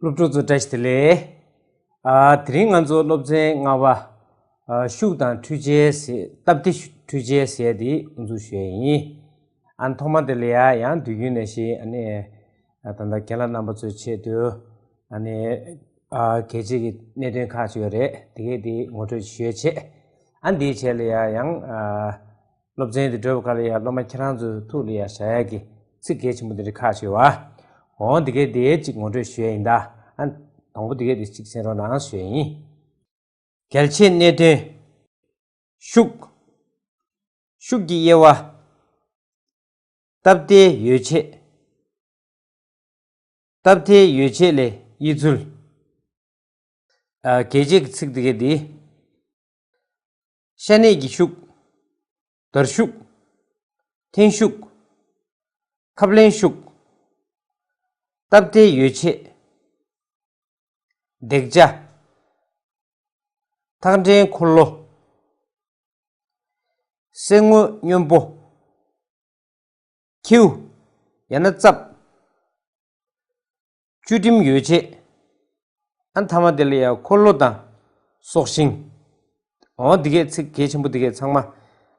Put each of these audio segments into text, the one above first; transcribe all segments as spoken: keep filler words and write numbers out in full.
སློབ་ཕྲུག་ཚོ་བཀྲ་ཤིས་བདེ་ལེགས། ཨ། དེ་རིང་ང་ཚོ་སློབ་ཚན་ལྔ་པ། ཨ། ཤུགས་དང་འཕྲུལ་ཆས་ཟེར། སྟབས་བདེ་འཕྲུལ་ཆས་ཟེར་དེ་འགོ་འཛུགས་ཞུ་ཡས་ཡིན། ཨ། ཐོག་མ་དེ་ལ་ཡ་ཡང་དུས་རྒྱུན་ནང་བཞིན། ཨ་ནི། ཨ། ད་ལྟ་རྒན་ལགས་རྣམ་པ་ཚོའི་ཆེད་དུ། ཨ་ནི། ཨ། གལ་ཆེ་གི་གནད་དོན་ཁག་ཅིག་ཡོད་རེད། དེ་གས་དེ་ངོ་སྤྲོད་ཞུ་ཡས་བྱས། ཨ། འདིའི་རྗེས་ལ་ཡ་ཡང་། ཨ། སློབ་ཚན་དེ་གྲོལ་བའི་སྐབས་ལ་ཡ་སློབ་མ་ཁྱེད་རང་ཚོའི་ཐུགས་ལ་ཡ་བཞག་ཡས་ཀྱི་ཚིག་གལ་ཆེན་པོ་དེ་འདྲ་ཁག་ཅིག་ཡོད་པ། འོ། འདི་གས་དེ་གཅིག་ངོ་སྤྲོད་ཞུ་ཡས་ཡིན་ད། ཨ། དང་པོ་འདི་གས་དེ་གཅིག་གསན་རོགས་གནང་ཞུ་ཡས་ཡིན། གལ་ཆེའི་གནད་དོན། ཤུགས། ཤུགས་ཀྱི་དབྱེ་བ། སྟབས་བདེའི་ཡོ་བྱད། སྟབས་བདེའི་ཡོ་བྱད་ལས་དབྱེ་ཚུལ། ཨ། གལ་ཆེ་གི་ཚིག་འདི་གས་འདི། ཤ་གནད་ཀྱི་ཤུགས། དར་ཤུགས། འཐེན་ཤུགས། ཁབ་ལེན་ཤུགས། སྟབས་བདེའི་ཡོ་བྱད། འདེགས་བྱ། ཐག་འདྲེན་འཁོར་ལོ། གསེར་དངུལ་སྔོན་པོ། ཁྱེའུ། ཡང་ན་རྩབ། བཅུད་འགྲིམ་ཡོ་བྱད། ཨ། མཐའ་མ་དེ་ལ་ཡ་འཁོར་ལོ་དང་སྲོག་ཤིང་། འོ། འདི་གས་ཚིག་གལ་ཆེན་པོ་འདི་གས་ཚང་མ་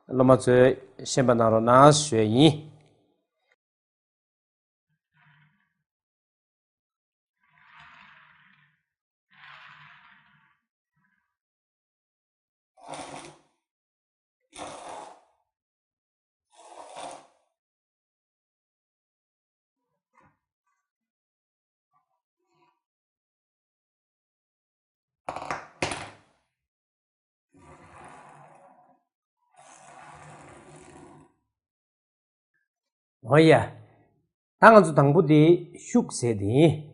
སློབ་མ་ཚོས་ཤེས་པ་གནང་རོགས་གནང་ཞུ་ཡས་ཡིན། འོ་ཡ། ད་ང་ཚོ་དང་པོ་དེ་ཤུགས་ཟེར་དེ་ཡིན།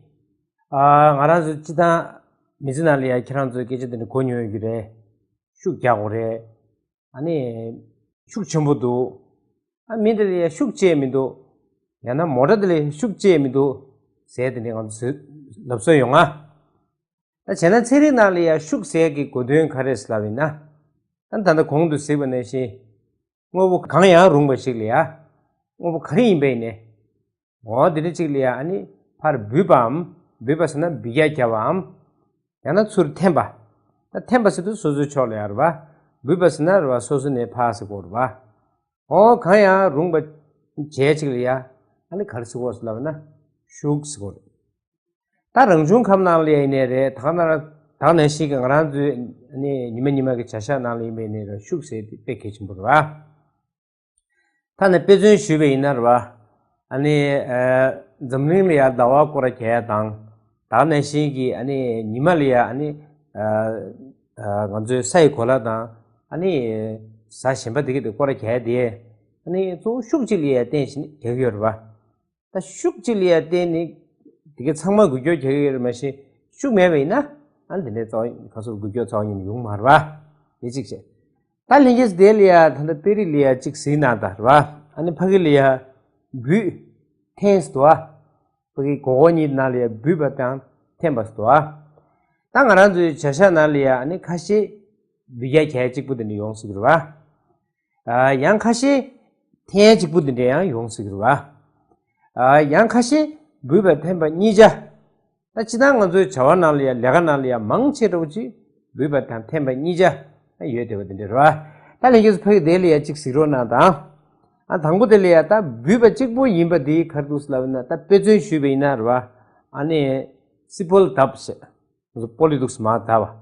ཨ། ང་རང་ཚོ་སྤྱིར་བཏང་མི་ཚེ་ནང་ལ་ཡ་ཁྱེད་རང་ཚོས་སྐད་ཆ་དེ་འདྲ་གོ་མྱོང་ཡོད་ཀྱི་རེད། ཤུགས་རྒྱག་དགོས་རེད། ཨ་ནི། ཤུགས་ཆེན་པོ་འདུག་ཨ། མི་འདི་ལ་ཡ་ཤུགས་ཅིག་མི་འདུག་ཡང་ན་མོ་ཊ་འདི་ལ་ཤུགས་ཅིག་མི་འདུག་ཟེར་དེ་འདྲ་ང་ཚོས་ལབ་སྲོལ་ཡོད་ང་། ད་བྱས་ན་ཚན་རིག་ནང་ལ་ཡ་ཤུགས་ཟེར་གྱི་གོ་དོན་ག་རེ་ལབ་ཡིན་ན། ཨ། ད་ལྟ་གོང་དུ་གཟིགས་པ་ནང་བཞིན། དངོས་པོ་གང་ཡང་རུང་བ་ཞིག་ལ་ཡ། དངོས་པོ་ག་རེ་ཡིན་པ་ཡིན་ནའི། འོ། དེ་འདྲ་ཅིག་ལ་ཡ། ཨ་ནི། ཕར་འབུད་པའམ། འབུད་པ་ཟེར་ན་འབུད་རྒྱག་བརྒྱབ་པའམ། ཡང་ན་ཚུར་འཐེན་པ། ད་འཐེན་པ་ཟེར་དུས་སོ་སོའི་ཕྱོགས་ལ་ཡ་རེད་པ། འབུད་པ་ཟེར་ན་རེད་པ། སོ་སོ་ནས་ཕར་ཟེར་དགོས་རེད་པ། འོ། གང་ཡང་རུང་བ་བྱས་ཅིག་ལ་ཡ། ཨ་ནི་ག་རེ་ཟེར་དགོས་ལབ་ན། ཤུགས་ཟེར་དགོས་རེད། ད་རང་བྱུང་ཁམས་ནང་ལ་ཡིན་ནའི་རེད། ད་ག་ནང་ད་ག་ནང་བཞིན་གྱི་ང་རང་ཚོའི་ནི་ཉི་མ་ཉི་མ་གི་བྱ་གཞག་ནང་ལ་ཡིན་པ་ཡིན་ནའི་རེད། ཤུགས་ཟེར་དེ་དཔེ་གལ་ཆེན་པོ་རེད་པ། ད་ནི་དཔེ་མཚོན་ཞུས་པ་ཡིན་ན་རེད་པ། ཨ་ནི། ཨ། འཛམ་གླིང་ལ་ཡ་ཟླ་བ་སྐོར་ར་རྒྱག་ཡ་དང་། ད་ག་ནང་བཞིན་གྱི། ཨ་ནི། ཉི་མ་ལ་ཡ། ཨ་ནི། ཨ། ཨ། ང་ཚོའི་ས་ཡི་གོ་ལ་དང་། ཨ་ནི། གཟའ་གཞན་པ་དེ་གི་དེ་སྐོར་ར་རྒྱག་ཡ་དེ། ཨ་ནི་གཙོ་བོ་ཤུགས་གཅིག་ལ་ཡ་བརྟེན་བྱས་ནས་རྒྱག་གི་ཡོད་རེད་པ། ད་ཤུགས་གཅིག་ལ་ཡ་བརྟེན་ནས་དེ་གའི་ཚང་མ་འགུལ་སྐྱོད་རྒྱག་གི་ཡོད་རེད། མ་གཞི་ཤུགས་མེད་པ་ཡིན་ན། ཨ། འདི་འདྲའི་རྩ་བ་ག་ཚོད་འགུལ་སྐྱོད་རྩ་བ་ཉིད་ནས་ཡོང་མ་རེད་པ། དེ་གཅིག་བྱས། ད་ལྷན་རྒྱས་དེ་ལ་ཡ་ད་ལྟ་དཔེ་རིས་ལ་ཡ་གཅིག་གཟིགས་གནང་དང་། རེད་པ། ཨ་ནི་ཕ་གི་ལ་ཡ་འབུད། འཐེན་ཟེར་དུས། ཕ་གི་མགོ་སྐོར་གཉིས་ནང་ལ་ཡ་འབུད་པ་དང་འཐེན་པ་ཟེར་དུས། ད་ང་རང་ཚོའི་བྱ་གཞག་ནང་ལ་ཡ། ཨ་ནི་ཁ་ཤས་འབུད་རྒྱག་གཅིག་པུ་དེ་འདྲ་ཡོང་སྲིད་ཀྱི་རེད་པ། ཨ། ཡང་ཁ་ཤས་འཐེན་གཅིག་པུ་དེ་འདྲ་ཡང་ཡོང་སྲིད་ཀྱི་རེད་པ། ཨ། ཡང་ཁ་ཤས་འབུད་པ་འཐེན་པ་གཉིས་ཆ། ད་སྤྱིར་བཏང་ང་ཚོའི་བྱ་བ་ནང་ལ་ཡ། ལས་ཀ་ནང་ལ་ཡ་མང་ཆེ་འདྲ་བོ་ཅིག་འབུད་པ་དང་འཐེན་པ་གཉིས་ཆ་ཡོད་བསྡད་པ་དེ་འདྲ་རེད་པ། ད་ལྷན་རྒྱས་ཚོ་ཕ་གི་དེ་ལ་ཡ་གཅིག་གཟིགས་རོགས་གནང་དང་། ཨ། དང་པོ་དེ་ལ་ཡ་ད་འབུད་པ་གཅིག་པུ་ཡིན་པ་དེ་ག་རེ་འདུག་ལབ་ན། ད་དཔེ་མཚོན་ཞུས་པ་ཡིན་ན་རེད་པ། ཨ་ནི་སིལ་སྤོལ་བརྡབས་ཟེར། ང་ཚོ་སྤོ་ལོ་འདུག་སེ་མར་བརྡབས་པ།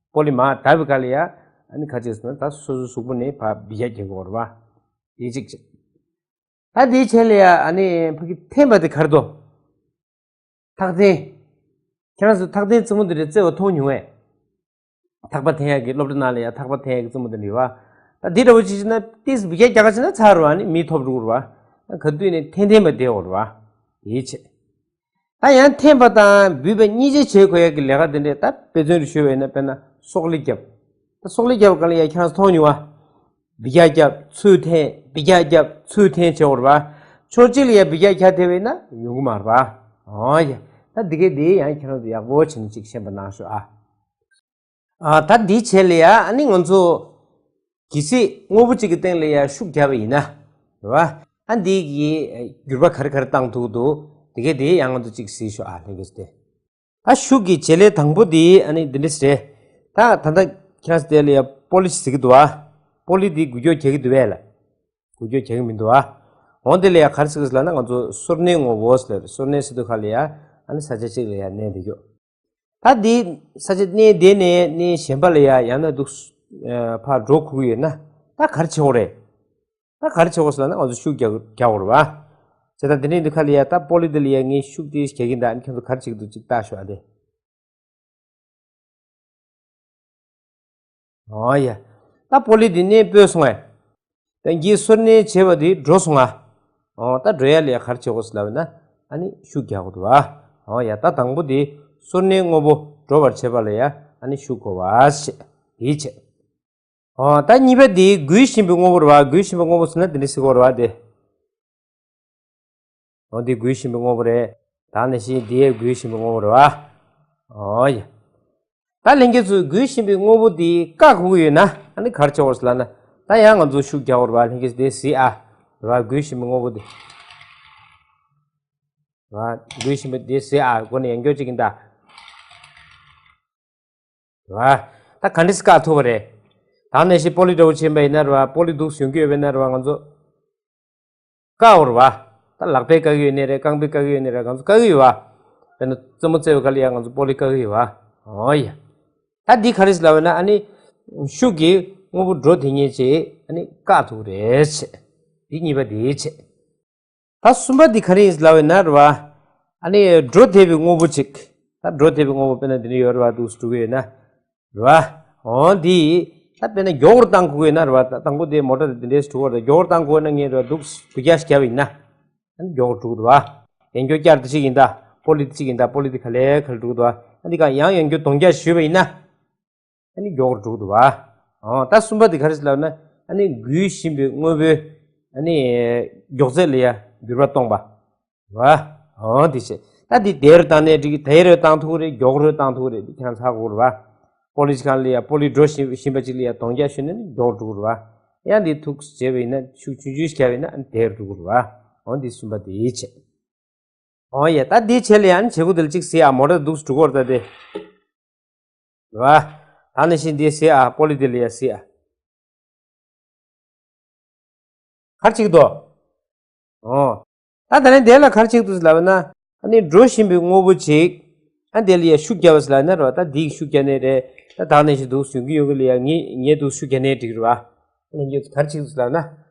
སྤོ་ལོ་མར་བརྡབས་པའི་སྐབས་ལ་ཡ། ཨ་ནི་ག་རེ་བྱེད་ཟེར་ན། ད་སོ་སོའི་གཟུགས་པོ་ནས་ཕར་འབུད་རྒྱག་རྒྱག་གི་ཡོད་རེད་པ། དེ་གཅིག་བྱས། ད་དེའི་རྗེས་ལ་ཡ། ཨ་ནི་ཕ་གི་འཐེན་པ་དེ་ག་རེ་འདུག་ཐག་འཐེན། ཁྱེད་རང་ཚོས་ཐག་འཐེན་རྩེད་མོ་དེ་འདྲ་རྩེ་བ་མཐོང་མྱོང་ངས། ཐག་པ་འཐེན་ཡག་གི། སློབ་གྲྭ་ནང་ལ་ཡ་ཐག་པ་འཐེན་ཡག་གི་རྩེད་མོ་དེ་འདྲ་ཡོད་པ། ད་འདི་འདྲ་བོ་ཅིག་བྱས་ན། ཏོག་ཙམ་འབུད་རྒྱག་རྒྱག་བྱས་ན་ཚར་རེད་པ། ཨ་ནི་མི་ཐོབ་འགྲོ་གི་རེད་པ། ག་དུས་ནས་འཐེན་འཐེན་པ་བསྡད་ཡོད་རེད་པ། དེའི་རྗེས། ད་ཡང་འཐེན་པ་དང་འབུད་པ་གཉིས་ཆ་བྱེད་དགོས་ཡག་གི་ལས་ཀ་དེ་འདྲས། ད་དཔེ་མཚོན་རེ་ཞུས་པ་ཡིན་ན། དཔེར་ན་སོག་ལེ་རྒྱབ། ད་སོག་ལེ་རྒྱབ་སྒང་ལ་ཡ་ཁྱེད་རང་ཚོ་མཐོང་མྱོང་ང་། འབུད་རྒྱག་རྒྱབ་ཚུར་འཐེན། འབུད་རྒྱག་རྒྱབ་ཚུར་འཐེན་བྱེད་དགོས་རེད་པ། ཕྱོགས་གཅིག་ལ་ཡ་འབུད་རྒྱག་རྒྱག་བསྡད་པ་ཡིན་ན་ཡོང་གི་མ་རེད་པ། འོ་ཡ། ད་འདི་གས་འདི་ཡང་ཁྱེད་རང་ཚོ་ཡག་པོ་བྱས་ནས་ཅིག་ཤེས་པ་གནང་ཤོག་ཨ། ཨ། ད་འདིའི་རྗེས་ལ་ཡ། ཨ་ནི་ང་ཚོ་གལ་སྲིད་དངོས་པོ་གཅིག་གི་སྟེང་ལ་ཡ་ཤུགས་བརྒྱབ་པ་ཡིན་ན། རེད་པ། ཨ། འདི་གི་འགྱུར་བ་ག་རེ་ག་རེ་བཏང་ཐུབ་འདུག་དེ་གས་དེ་ཡང་ང་ཚོ་གཅིག་གཟིགས་ཤོག་ཨ། ལྷན་རྒྱས་ཚོ། དེ། ད་ཤུགས་ཀྱི་བྱེད་ལས་དང་པོ་འདི་ཨ་ནི་འདི་འདྲ་ཟེར། ད་ད་ལྟ་ཁྱེད་རང་ཚོ་དེ་ལ་ཡ་པོ་ལི་ཟེར་གྱི་འདུག་ཨ། པོ་ལི་འདི་འགུལ་སྐྱོད་རྒྱག་གི་འདུག་བས་ལ། འགུལ་སྐྱོད་རྒྱག་གི་མི་འདུག་ཨ། འོ་དེ་ལ་ཡ་ག་རེ་ཟེར་གྱི་ལབ་ན། ང་ཚོ་སོར་གནས་དངོས་པོ་ཟེར། སོར་གནས་ཟེར་དུས་ག་ལ་ཡ་ཨ་ནི་ས་ཆ་གཅིག་ལ་ཡ་གནས་བསྡད་རྒྱུ། ད་འདི་ས་ཆ་གནས་དེ་ནས་གནས་གཞན་པ་ལ་ཡ་ཡང་ན་འདུག་ཕར་འགྲོ་དགོས་ཀྱི་ཡོད་ན། ད་ག་རེ་བྱེད་དགོས་རེད། ད་ག་རེ་བྱེད་དགོས་ཟེར་ན་ང་ཚོ་ཤུགས་རྒྱག་རྒྱག་དགོས་རེད་བ། བྱས་ཙང་དེ་ནས་འདི་ག་ལ་ཡ་ད་པོ་ལི་འདི་ལ་ཡ་ངས་ཤུགས་དེ་རྒྱག་གིན་གདའ། ཨ་ནི་ཁྱེད་ཚོ་ག་རེ་བྱེད་ཀྱི་འདུག་ཅིག་ལྟ་ཤོག་ཨ། དེ། ཨོ་ཡ། ད་པོ་ལི་འདི་གནས་སྤོས་སོང་ངས། ད་འདིས་སོར་གནས་བྱས་པ་འདི་འགྲོ་སོང་ང་། ཨོ་ད་འགྲོ་ཡ་ལ་ཡ་ག་རེ་བྱེད་དགོས་ཟེར་ལབ་ན། ཨ་ནི་ཤུགས་རྒྱག་དགོས་འདུག་བ། ཨོ་ཡ། ད་དང་པོ་འདི་སོར་གནས་དངོས་པོ་འགྲོ་བར་བྱེད་པ་ལ་ཡ་ཨ་ནི་ཤུགས་དགོས་པ་ཞེས་འདི་བྱས། ཨོ་ད་གཉིས་པ་འདི་འགུལ་བཞིན་པའི་དངོས་པོ་རེད་བ། འགུལ་བཞིན་པའི་དངོས་པོ་ཟེར་ན་འདི་འདྲ་ཟེར་དགོས་རེད་བ་དེ། འོ་འདི་འགུལ་བཞིན་པའི་དངོས་པོ་རེད། ད་ནང་བཞིན་འདི་ཡང་འགུལ་བཞིན་པའི་དངོས་པོ་རེད་བ། ཨོ་ཡ། ད་ལྷན་རྒྱས་ཚོས་འགུལ་བཞིན་པའི་དངོས་པོ་འདི་བཀག་དགོས་ཀྱི་ཡོད་ན་ཨ་ནི་ག་རེ་བྱེད་དགོས་ཟེར་ལབ་ན། ད་ཡང་ང་ཚོ་ཤུགས་རྒྱག་དགོས་རེད་བ། ལྷན་རྒྱས་ཚོས་འདི་གཟིགས་ཨ། རེད་བ། འགུལ་བཞིན་པའི་དངོས་པོ་འདི། རེད་བ། འགུལ་བཞིན་པའི་འདི་གཟིགས་ཨ། སྒོ་ནས་ཡང་སྐྱོར་བྱེད་ཀྱིན་གདའ། རེད་བ། ད་ག་འདྲ་སེ་བཀག་ཐུབ་པ་རེད། ད་ནང་བཞིན་པོ་ལི་འདྲ་པོ་ཕྱིན་པ་ཡིན་ན་རེད་བ། པོ་ལི་འདུག་སེ་ཡོང་གི་ཡོད་པ་ཡིན་ན་རེད་བ། ང་ཚོ་བཀག་འོ་རེད་བ། ད་ལག་པས་བཀག་གི་ཡོད་ནའི་རེད། རྐང་པས་བཀག་གི་ཡོད་ནའི་རེད། ང་ཚོ་བཀག་གི་ཡོད་བ། དཔེར་ན་རྩེད་མོ་རྩེ་བའི་སྐབས་ལ་ཡང་ང་ཚོ་པོ་ལི་བཀག་གི་ཡོད་བ། ཨོ་ཡ། ད་འདི་ག་རེ་ཟེར་ལབ་པ་ཡིན་ན། ཨ་ནི་ཤུགས་ཀྱིས་དངོས་པོ་འགྲོ་དེ་ཉིད་ཅིག་ཨ་ནི་བཀག་ཐུབ་ཀྱི་རེད་ཟེར། འདི་གཉིས་པ་འདི་བྱས། ད་གསུམ་པ་འདི་ག་རེ་ཡིན་ལབ་ཡོད་ན་རེད་བ། ཨ་ནི་འགྲོ་བསྡད་པའི་དངོས་པོ་ཅིག་ད་འགྲོ་བསྡད་པའི་དངོས་པོ་དཔེར་ན་འདི་འདྲ་ཡོད་རེད་བ། འདུག་སེ་འགྲོ་གི་ཡོད་ན་རེད་བ། འོ་འདི་ད་དཔེར་ན་མགྱོགས་པོར་བཏང་དགོས་ཡོད་ན་རེད་བ། ད་དང་པོ་དེ་མོ་ཊ་དེ་འདྲས་འགྲོ་གི་རེད། མགྱོགས་པོར་བཏང་དགོས་ན་ངས་རེད་བ། འདུག་སེ་འགྲོ་རྒྱག་ཞིག་བརྒྱབ་པ་ཡིན་ན། ཨ་ནི་མགྱོགས་པོར་འགྲོ་གི་རེད་བ། ཡང་མགྱོགས་བསྐྱར་དེ་གཅིག་ཡིན་ད། པོ་ལི་དེ་གཅིག་ཡིན་ད། པོ་ལི་དེ་ག་ལེར་ག་ལེར་འགྲོ་གི་འདུག་བ། ཨ་འདི་ག་ཡང་ཡང་མགྱོགས་གཏོང་རྒྱག་ཞུས་པ་ཡིན་ན། ཨ་ནི་མགྱོགས་པོར་འགྲོ་གི་འདུག་བ། ཨོ་ད་གསུམ་པ་དེ་ག་རེ་ཟེར་ལབ་ན། ཨ་ནི་འགུལ་བཞིན་པའི་དངོས་པོའི་ཨ་ནི་མགྱོགས་ཚད་ལ་ཡ་འགྱུར་བ་གཏོང་པ། བ། ཨོ་དེ་བྱས། ད་འདི་དལ་བུར་བཏང་ནའི་འགྲིག་གི། དལ་བུར་བཏང་ཐུབ་ཀྱི་རེད། མགྱོགས་པོར་བཏང་ཐུབ་ཀྱི་རེད། འདི་ཁྱེད་རང་ཚོ་ཧ་གོ་དགོས་རེད་བ། པོ་ལི་གཅིག་སྒང་ལ་ཡ། པོ་ལི་འགྲོ་བཞིན་བཞིན་པ་གཅིག་ལ་ཡ་གཏོང་རྒྱག་ཞུས་ན་ནི་མགྱོགས་པོར་འགྲོ་གི་རེད་བ། ཡང་འདི་ཐུག་བྱས་པ་ཡིན་ན། ཤུགས་ཆུང་ཆུང་ཞིག་བརྒྱབ་པ་ཡིན་ན་ཨ་ནི་དལ་བུར་འགྲོ་གི་རེད་བ། ཨོ་འདི་གསུམ་པ་དེ་བྱས། ཨོ་ཡ། ད་འདི་བྱས་ལ་ཡ་ཨ་ནི་བྱེད་སྒོ་དེ་ལ་གཅིག་གཟིགས་ཨ། མོ་ཊ་འདུག་སེ་འགྲོ་གི་རེད་ད་དེ། རེད་བ། ད་ནང་བཞིན་འདི་གཟིགས་ཨ། པོ་ལི་དེ་ལ་ཡ་གཟིགས་ཨ། ག་རེ་བྱེད་ཀྱི་འདུག་ཨོ། ད་ད་ནི་དེ་ལ་ག་རེ་བྱེད་ཀྱི་འདུག་ཟེར་ལབ་ན། ཨ་ནི་འགྲོ་བཞིན་པའི་དངོས་པོ་ཅིག་ཨ་དེ་ལ་ཡ་ཤུགས་རྒྱབ་པ་ཟེར་ལབ་ན་རེད་བ། ད་འདིས་ཤུགས་རྒྱབ་ནའི་རེད། ད་ད་ནང་བཞིན་འདུག་སེ་ཡོང་གི་ཡོད་གི་ལ་ཡ་ངས་ངས་འདུག་སེ་ཤུགས་རྒྱབ་ནའི་འགྲིག་གི་རེད་བ། ཨ་ནི་ངས་ག་རེ་བྱེད་ཀྱི་འདུག་ཟེར་ལབ་ན།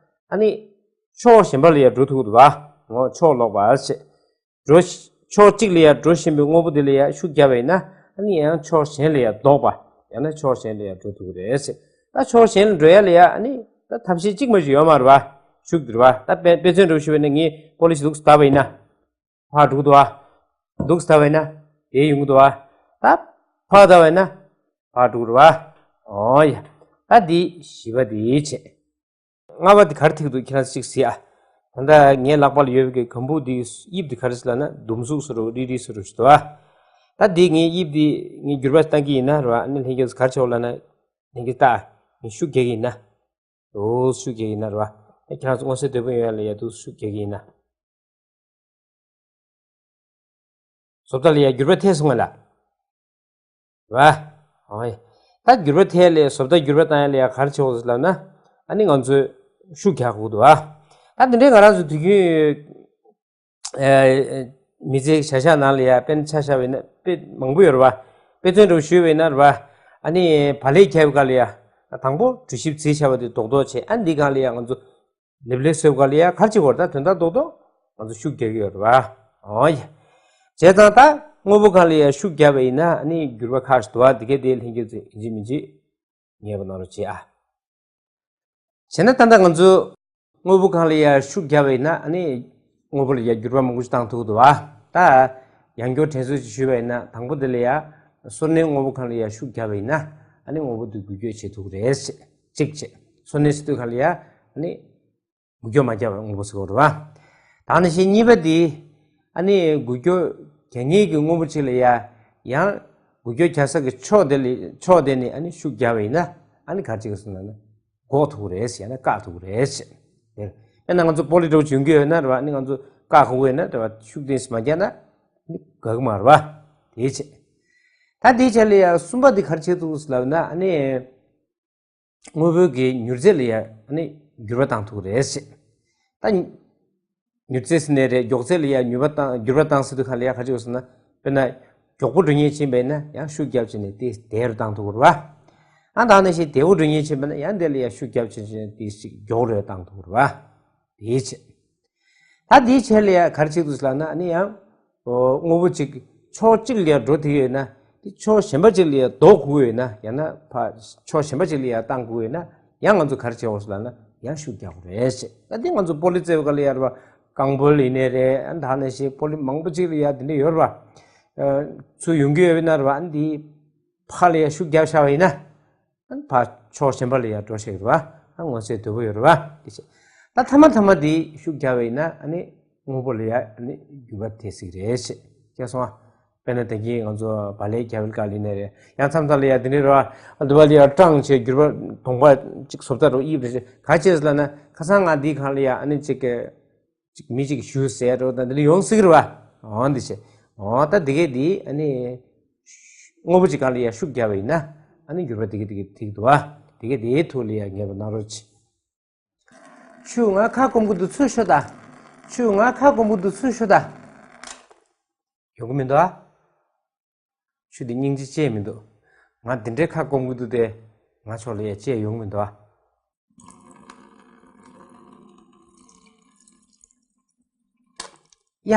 ཨ་ནི་ཕྱོགས་གཞན་པ་ལ་ཡ་འགྲོ་ཐུབ་ཀྱི་འདུག་བ། ཨོ་ཕྱོགས་ལོག་པ་ཟེར། འགྲོ། ཕྱོགས་གཅིག་ལ་ཡ་འགྲོ་བཞིན་པའི་དངོས་པོ་དེ་ལ་ཡ་ཤུགས་བརྒྱབ་པ་ཡིན་ན། ཨ་ནི་ཡང་ཕྱོགས་གཞན་ལ་ཡ་ལྡོག་པ། ཡང་ན་ཕྱོགས་གཞན་ལ་ཡ་འགྲོ་ཐུབ་ཀྱི་རེད་ཟེར། ད་ཕྱོགས་གཞན་ལ་འགྲོ་ཡ་ལ་ཡ་ཨ་ནི་ད་ཐབས་ཤེས་གཅིག་མ་གཏོགས་ཡོད་མ་རེད་བ། ཤུགས་དེ་རེད་བ། ད་དཔེ་དཔེ་མཚོན་འདྲ་པོ་ཞུས་པ་ཡིན་ན། ངས་པོ་ལི་ཞིག་འདུག་སེ་བཏབ་པ་ཡིན་ན། ཕར་འགྲོ་གི་འདུག་བ། འདུག་སེ་བཏབ་པ་ཡིན་ན་དེ་ཡོང་གི་འདུག་བ། ད་ཕར་བཏབ་པ་ཡིན་ན་ཕར་འགྲོ་གི་རེད་བ། ཨོ་ཡ། ད་འདི་བཞི་པ་དེ་བྱས། ལྔ་པ་དེ་ག་རེ་ཐུག་འདུག་ཁྱེད་རང་ཚོ་གཅིག་གཟིགས་ཨ། ད་ལྟ་ངའི་ལག་པ་ལ་ཡོད་པའི་གི་གམ་བུ་དེའི་དབྱིབས་དེ་ག་རེ་ཟེར་ལབ་ན། ཟླུམ་གཟུགས་བཟོ་འདྲ་རིལ་རིལ་བཟོ་འདྲ་ཞིག་འདུག་ཨ། ད་འདི་ངའི་དབྱིབས་དེ་ངས་འགྱུར་བ་བཏང་གི་ཡིན་ན་རེད་བ། ཨ་ནི་ལྷན་རྒྱས་ཚོ་ག་རེ་བྱེད་དགོས་ལབ་ན། ལྷན་རྒྱས་ལྟ། ངས་ཤུགས་རྒྱག་གི་ཡིན་ན། འདུག་སེ་ཤུགས་རྒྱག་གི་ཡིན་ན་རེད་བ། ཨ་ཁྱེད་རང་ཚོ་མངོན་གསལ་དོད་པོ་ཡོང་ཡ་ལ་ཡ་འདུག་སེ་ཤུགས་རྒྱག་གི་ཡིན་ན། བཟོ་ལྟ་ལ་ཡ་འགྱུར་བ་ཐེབས་སོང་ང་ལ། རེད་བ། ཨོ་ཡ། ད་འགྱུར་བ་ཐེབས་ལ་ཡ། བཟོ་ལྟ་འགྱུར་བ་བཏང་ཡ་ལ་ཡ་ག་རེ་བྱེད་དགོས་ཟེར་ལབ་ན། ཨ་ནི་ང་ཚོས་ཤུགས་རྒྱག་དགོས་འདུག་བ། ད་དེ་འདྲའི་ང་རང་ཚོ་དུས་རྒྱུན་ཨ་མི་ཚེའི་བྱ་གཞག་ནང་ལ་ཡ་དཔེར་ན་ཆ་བཞག་པ་ཡིན་ན་དཔེ་མང་པོ་ཡོད་རེད་བ། དཔེ་མཚོན་འདྲ་པོ་ཞུས་པ་ཡིན་ན་རེད་བ། ཨ་ནི་བག་ལེབ་འཁྱེར་བའི་སྐབས་ལ་ཡ་དང་པོ་གྲོ་ཞིབ་བྱས་བཞག་པ་དེ་རྡོག་རྡོག་བྱས། ཨ་འདིའི་སྒང་ལ་ཡ་ང་ཚོ་ལེབ་ལེབ་བཟོས་པའི་སྐབས་ལ་ཡ་ག་རེ་བྱེད་དགོས་རེད། ད་དོན་དག་རྡོག་རྡོག་ང་ཚོ་ཤུགས་རྒྱག་གི་ཡོད་རེད་བ། ཨོ་ཡ། བྱས་ཙང་ད་དངོས་པོ་སྒང་ལ་ཡ་ཤུགས་རྒྱག་པ་ཡིན་ན་ཨ་ནི་འགྱུར་བ་ཁག་ཅིག་འདུག་བ། འདི་གའི་དེ་ལྷན་རྒྱས་ཚོས་ཡིན་གཅིག་མིན་གཅིག་ངེས་པ་གནང་རོགས་བྱེད་ཨ། བྱས་ན་ད་ལྟ་ང་ཚོ་དངོས་པོ་སྒང་ལ་ཡ་ཤུགས་རྒྱག་པ་ཡིན་ན་ཨ་ནི་དངོས་པོ་ལ་ཡ་འགྱུར་བ་མང་པོ་ཞིག་བཏང་ཐུབ་ཀྱི་འདུག་བ། ད་ཡང་བསྐྱར་དྲན་གསོ་ཞིག་ཞུས་པ་ཡིན་ན། དང་པོ་དེ་ལ་ཡ་སོར་གནས་དངོས་པོ་སྒང་ལ་ཡ་ཤུགས་རྒྱག་པ་ཡིན་ན་ཨ་ནི་དངོས་པོ་དེ་འགུལ་སྐྱོད་བྱེད་ཐུབ་ཀྱི་རེད། གཅིག་བྱས། སོར་གནས་ཟེར་དུས་སྒང་ལ་ཡ་ཨ་ནི་འགུལ་སྐྱོད་མ་རྒྱག་པའི་དངོས་པོ་ཟེར་བ་རེད་བ། ད་ནང་བཞིན་གཉིས་པ་དེ་ཨ་ནི་འགུལ་སྐྱོད་རྒྱག་མཁན་གྱི་དངོས་པོ་གཅིག་ལ་ཡ་ཡང་འགུལ་སྐྱོད་རྒྱག་ས་ཀྱི་ཕྱོགས་དེ་ལ་ཕྱོགས་དེ་ནས་ཨ་ནི་ཤུགས་རྒྱག་པ་ཡིན་ན་ཨ་ནི་ག་རེ་བྱེད་ཀྱི་ཟེར་ན་ནི་འགོག་ཐུབ་ཀྱི་རེད་ཟེར། ཡང་ན་བཀག་ཐུབ་ཀྱི་རེད་ཟེར། དེ་དཔེར་ན་ང་ཚོ་པོ་ལི་འདྲ་པོ་འབྱུང་གི་ཡོད་ན་རེད་བ། ཨ་ནི་ང་ཚོ་བཀག་དགོས་ཀྱི་ཡོད་ན་རེད་བ། ཤུགས་ཏོག་ཙམ་མ་རྒྱག་ན་ནི་འགག་གི་མ་རེད་བ། དེ་བྱས། ད་དེའི་ཆ་ལ་ཡ་གསུམ་པ་འདི་ག་རེ་བྱེད་ཐུབ་ལབ་ན། ཨ་ནི་དངོས་པོའི་གི་མྱུར་ཚད་ལ་ཡ་ཨ་ནི་འགྱུར་བ་བཏང་ཐུབ་ཀྱི་རེད་ཟེར། ད་མྱུར་ཚད་ཟེར་ནའི་རེད། མགྱོགས་ཚད་ལ་ཡ་མྱུར་བ་བཏང་འགྱུར་བ་བཏང་ཟེར་དུས་ག་ལ་ཡ་ག་རེ་ཡོད་ཟེར་ན། དཔེར་ན་མགྱོགས་པོ་འགྲོ་མཁན་ཕྱིན་པ་ཡིན་ན་ཡང་ཤུགས་རྒྱབ་བྱས་ནས་དེ་དལ་རུ་བཏང་ཐུབ་ཀྱི་རེད་བ། ཨ་ད་ནང་བཞིན་དལ་པོ་འགྲོ་མཁན་ཕྱིན་པ་ན་ཡང་དེ་ལ་ཡ་ཤུགས་རྒྱབ་བྱས་བྱས་ནས་དེ་ཞིག་མགྱོགས་རུ་བཏང་ཐུབ་ཀྱི་རེད་བ། དེའི་ཕྱིར། ད་དེའི་ཆེད་ལ་ཡ་ག་རེ་བྱེད་དགོས་ལབ་ན། ཨ་ནི་ཡང་དངོས་པོ་གཅིག་ཕྱོགས་གཅིག་ལ་ཡ་འགྲོ་ཐུབ་ཡོད་ན། དེ་ཕྱོགས་གཞན་པ་གཅིག་ལ་ཡ་ལྡོག་དགོས་ཡོད་ན། ཡང་ན་ཕ་ཕྱོགས་གཞན་པ་གཅིག་ལ་ཡ་བཏང་དགོས་ཡོད་ན། ཡང་ང་ཚོ་ག་རེ་བྱེད་དགོས་ལབ་ན། ཡང་ཤུགས་རྒྱག་དགོས་རེད་ཟེར། ད་དེ་ང་ཚོ་སྤོ་ལོ་རྩེད་པ་སྒང་ལ་ཡ་རེད་བ། རྐང་སྤོལ་ཡིན་ནའི་རེད། ཨ་ད་ནང་བཞིན་སྤོ་ལོ་མང་པོ་གཅིག་ལ་ཡ་དེ་འདྲ་ཡོད་རེད་བ། ཚུར་ཡོང་གི་ཡོད་ན་རེད་བ། ཨ་འདི་ཕར་ལ་ཡ་ཤུགས་རྒྱབ་བཞག་པ་ཡིན་ན། ཨ་ནི་ཕར་ཕྱོགས་གཞན་པ་ལ་ཡ་འགྲོ་ཤེས་རེད་བ། ཨ་མངོན་གསལ་དོད་པོ་ཡོད་རེད་བ། དེ་བྱས། ད་མཐའ་མ་མཐའ་མ་དེ་ཤུགས་རྒྱབ་པ་ཡིན་ན། ཨ་ནི་དངོས་པོ་ལ་ཡ་ཨ་ནི་འགྱུར་བ་ཐེབས་སྲིད་རེད་ཟེར། ཤེས་སོང་ཨ། དཔེར་ན་ད་གིན་ང་ཚོ་བག་ལེབ་རྒྱབ་པའི་སྐབས་ལ་ཡིན་ནའི་རེད། ཡང་མཚམས་མཚམས་ལ་ཡ་དེ་འདྲ་རེད་བ། ཨ་འདི་བ་ལ་ཡ་སྐྲངས་བྱས་འགྱུར་བ་གདོང་པ་གཅིག་བཟོ་ལྟ་རུ་དབྱིབས་རེ་བྱས། ག་རེ་བྱས་ལབ་ན། ཁ་སང་ང་འདིའི་སྒང་ལ་ཡ་ཨ་ནི་གཅིག་གཅིག་མི་གཅིག་གཞུ་ཟེར་འགྲོ་དང་དེ་འདྲ་ཡོང་སྲིད་ཀྱི་རེད་བ། འོ་འདི་བྱས། འོ་ད་དེ་གས་དེ་ཨ་ནི་དངོས་པོ་གཅིག་སྒང་ལ་ཡ་ཤུགས་རྒྱབ་པ་ཡིན་ན། ཨ་ནི་འགྱུར་བ་དེ་གས་དེ་གས་ཐེབས་འདུག་བ། དེ་གས་དེའི་ཐུགས་ལ་ཡ་ངེས་པ་གནང་རོགས་གྱིས། ཆུ་ང་ཁ་སྐོམ་གི་འདུག་ཚུར་ཤོག་ད། ཆུ་ང་ཁ་སྐོམ་གི་འདུག་ཚུར་ཤོག་ད། ཡོང་གི་མི་འདུག་ཨ། ཆུ་དེ་སྙིང་རྗེ་ཅི་ཡང་མི་འདུག་ང་འདི་འདྲའི་ཁ་སྐོམ་གི་འདུག་སྟེ། ང་ཕྱོགས་ལ་ཡ་ཅི་ཡང་ཡོང་གི་མི་འདུག་ཨ། ཡ།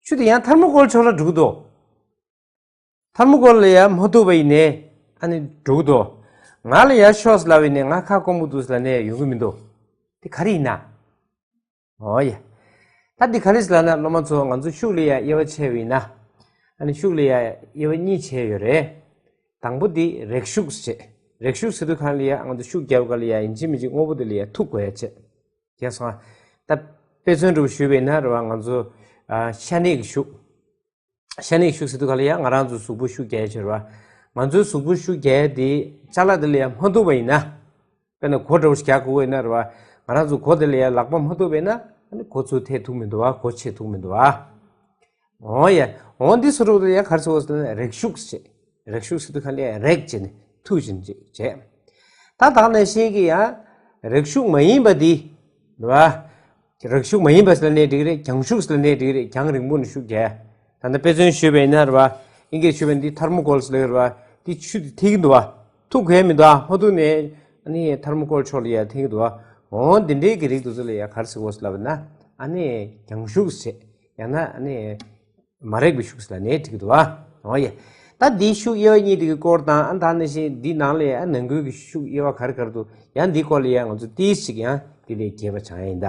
ཆུ་དེ་ཡང་ཐར་མོ་ཀོལ་ཕྱོགས་ལ་འགྲོ་གི་འདུག་ཐར་མོ་ཀོལ་ལ་ཡ་མ་ཐུག་པ་ཡིན་ནའི་ཨ་ནི་འགྲོ་གི་འདུག་ང་ལ་ཡ་ཤོག་ལབ་པ་ཡིན་ནའི་ང་ཁ་སྐོམ་པོ་འདུག་ལབ་ནའི་ཡོང་གི་མི་འདུག་དེ་ག་རེ་ཡིན་ན། འོ་ཡ། ད་འདི་ག་རེ་ཟེར་ལབ་ན། སློབ་མ་ཚོ། ང་ཚོ་ཤུགས་ལ་ཡ་དབྱེ་བ་ཕྱེ་བ་ཡིན་ན། ཨ་ནི་ཤུགས་ལ་ཡ་དབྱེ་བ་གཉིས་ཕྱེ་ཡོད་རེད། དང་པོ་འདི་རེག་ཤུགས་ཟེར། རེག་ཤུགས་ཟེར་དུས་སྒང་ལ་ཡ་ང་ཚོ་ཤུགས་རྒྱབ་སྒང་ལ་ཡ་ཡིན་གཅིག་མིན་གཅིག་དངོས་པོ་དེ་ལ་ཡ་ཐུག་དགོས་ཡ་བྱས། ཡ་སོང་ཨ། ད་དཔེ་མཚོན་འདྲ་པོ་ཞུས་པ་ཡིན་ན་རེད་བ། ང་ཚོ་ཨ་ཤ་གནད་ཀྱི་ཤུགས། ཤ་གནད་ཤུགས་ཟེར་དུས་སྒང་ལ་ཡ་ང་རང་ཚོ་གཟུགས་པོ་ཤུགས་རྒྱག་ཡ་བྱེད་རེད་བ། ང་ཚོའི་གཟུགས་པོ་ཤུགས་རྒྱག་ཡ་དེ་ཅ་ལག་དེ་ལ་ཡ་མ་ཐུག་པ་ཡིན་ན། དཔེར་ན་སྒོ་འདྲ་པོ་ཞིག་རྒྱག་དགོས་ཀྱི་ཡོད་ན་རེད་བ། ང་རང་ཚོ་སྒོ་དེ་ལ་ཡ་ལག་པ་མ་ཐུག་པ་ཡིན་ན། ཨ་ནི་སྒོ་ཚུར་ཐེག་ཐུབ་མི་འདུག་བ། སྒོ་ཕྱེ་ཐུབ་མི་འདུག་བ། འོ་ཡ། འོ་འདི་སོ་རུ་དེ་ཡ་ག་རེ་ཟེར་དགོས་ཟེར་ན་རེག་ཤུགས་ཟེར། རེག་ཤུགས་ཟེར་དུས་སྒང་ལ་ཡ་རེག་བྱས་ནས་ཐུག་བྱས་ནས་བྱས། ད་ད་ག་ནང་བཞིན་གྱི་ཡ་རེག་ཤུགས་མ་ཡིན་པ་འདི་རེད་བ། རེག་ཤུགས་མ་ཡིན་པ་ཟེར་ནའི་འགྲིག་གི་རེད། རྒྱང་ཤུགས་ཟེར་ནའི་འགྲིག་གི་རེད། རྒྱང་རིང་པོ་ནས་ཤུགས་རྒྱག་ད་ལྟ་དཔེ་མཚོན་ཞུས་པ་ཡིན་ན་རེད་བ། ཨིན་སྐད་ཞུས་པ་ཡིན་ན་འདི་ཐར་མོ་ཀོལ་ཟེར་ལབ་ཀྱི་རེད་བ། འདི་ཆུ་འདི་ཐིག་གི་འདུག་བ། ཐུག་དགོས་མི་འདུག་ཨ། མ་ཐུག་ནའི་ཨ་ནི་ཐར་མོ་ཀོལ་ཕྱོགས་ལ་ཡ་ཐིག་གི་འདུག་བ། འོ་འདི་འདྲའི་གི་རིགས་དེ་ཚོ་ལ་ཡ་ག་རེ་ཟེར་དགོས་ལབ་ན། ཨ་ནི་རྒྱང་ཤུགས་ཟེར། ཡང་ན་ཨ་ནི་མ་རེག་པའི་ཤུགས་ཟེར་ལབ་ནའི་འགྲིག་གི་འདུག་བ། འོ་ཡ། ད་འདིའི་ཤུགས་དབྱེ་བ་གཉིས་དེ་གི་སྐོར་དང་། ཨ་ད་ནང་བཞིན་འདི་ནང་ལ་ཡ་ནང་ཁུལ་གྱི་ཤུགས་དབྱེ་བ་ག་རེ་ག་རེ་འདུག་ཡང་འདིའི་སྐོར་ལ་ཡ་ང་ཚོ་ཏིས་ཅིག་ཡང་འདི་ལས་རྒྱས་པ་སྦྱང་ཡ་ཡིན་ད།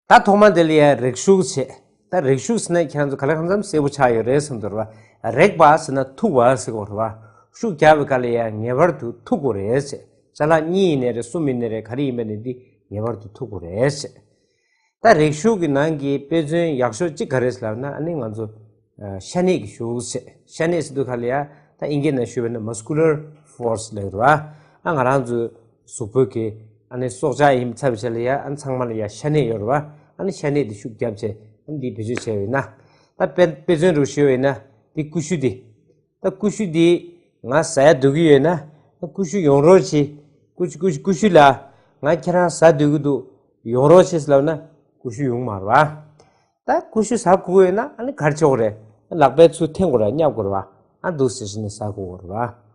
ད་ཐོག་མ་དེ་ལ་ཡ་རེག་ཤུགས་བྱས། ད་རེག་ཤུགས་ཟེར་ན་ཁྱེད་རང་ཚོ་ག་ལེ་གང་འཚམ་གསལ་པོ་ཆགས་ཡོད་རེད་བསམ་འདུག་རེད་བ། རེག་པ་ཟེར་ན་ཐུག་པ་ཟེར་གོ་རེད་བ། ཤུགས་རྒྱག་པའི་སྐབས་ལ་ཡ་ངེས་པར་དུ་ཐུག་དགོས་རེད་ཟེར། ཅ་ལག་གཉིས་ཡིན་ནའི་རེད། གསུམ་ཡིན་ནའི་རེད། ག་རེ་ཡིན་པ་ནས་འདི་ངེས་པར་དུ་ཐུག་དགོས་རེད་ཟེར། ད་རེག་ཤུགས་ཀྱི་ནང་གི་དཔེ་མཚོན་ཡག་ཤོས་གཅིག་ག་རེ་ཟེར་ལབ་ན། ཨ་ནི་ང་ཚོ་ཨ་ཤ་གནད་ཀྱི་ཤུགས་ཟེར། ཤ་གནད་ཟེར་དུས་སྒང་ལ་ཡ་ད་ཨིན་སྐད་ནང་ཞུས་པ་ན་muscular force ལབ་རེད་བ། ཨ་ང་རང་ཚོའི་གཟུགས་པོ་གི་ཨ་ནི་སྲོག་ཆགས་ཡིན་ཚར་བའི་ཆ་ལ་ཡ་ཨ་ཚང་མ་ལ་ཡ་ཤ་གནད་ཡོད་རེད་བ། ཨ་ནི་ཤ་གནད་དེ་ཤུགས་བརྒྱབ་བྱས་ཨ་ནི་འདི་བེད་སྤྱོད་བྱས་པ་ཡིན་ན། ད་དཔེ་དཔེ་མཚོན་རུ་ཞུས་པ་ཡིན་ན་འདི་ཀུ་ཤུ་འདི། ད་ཀུ་ཤུ་འདི་ང་ཟ་ཡ་འདོད་ཀྱི་ཡོད་ན། ཀུ་ཤུ་ཡོང་རོགས་བྱེད། ཀུ་ཤུ་ཀུ་ཤུ་ཀུ་ཤུ་ལགས། ང་ཁྱེད་རང་ཟ་འདོད་ཀྱི་འདུག་ཡོང་རོགས་བྱེད་ཟེར་ལབ་ན་ཀུ་ཤུ་ཡོང་མ་རེད་བ། ད་ཀུ་ཤུ་ཟ་དགོས་ཀྱི་ཡོད་ན་ཨ་ནི་ག་རེ་བྱེད་དགོས་རེད། ལག་པས་ཚུར་འཐེན་དགོས་རེད། བརྙབ་དགོས་རེད་བ། ཨ་འདུག་ཟེར་བྱས་ནས་ཟ་དགོས་རེད་བ།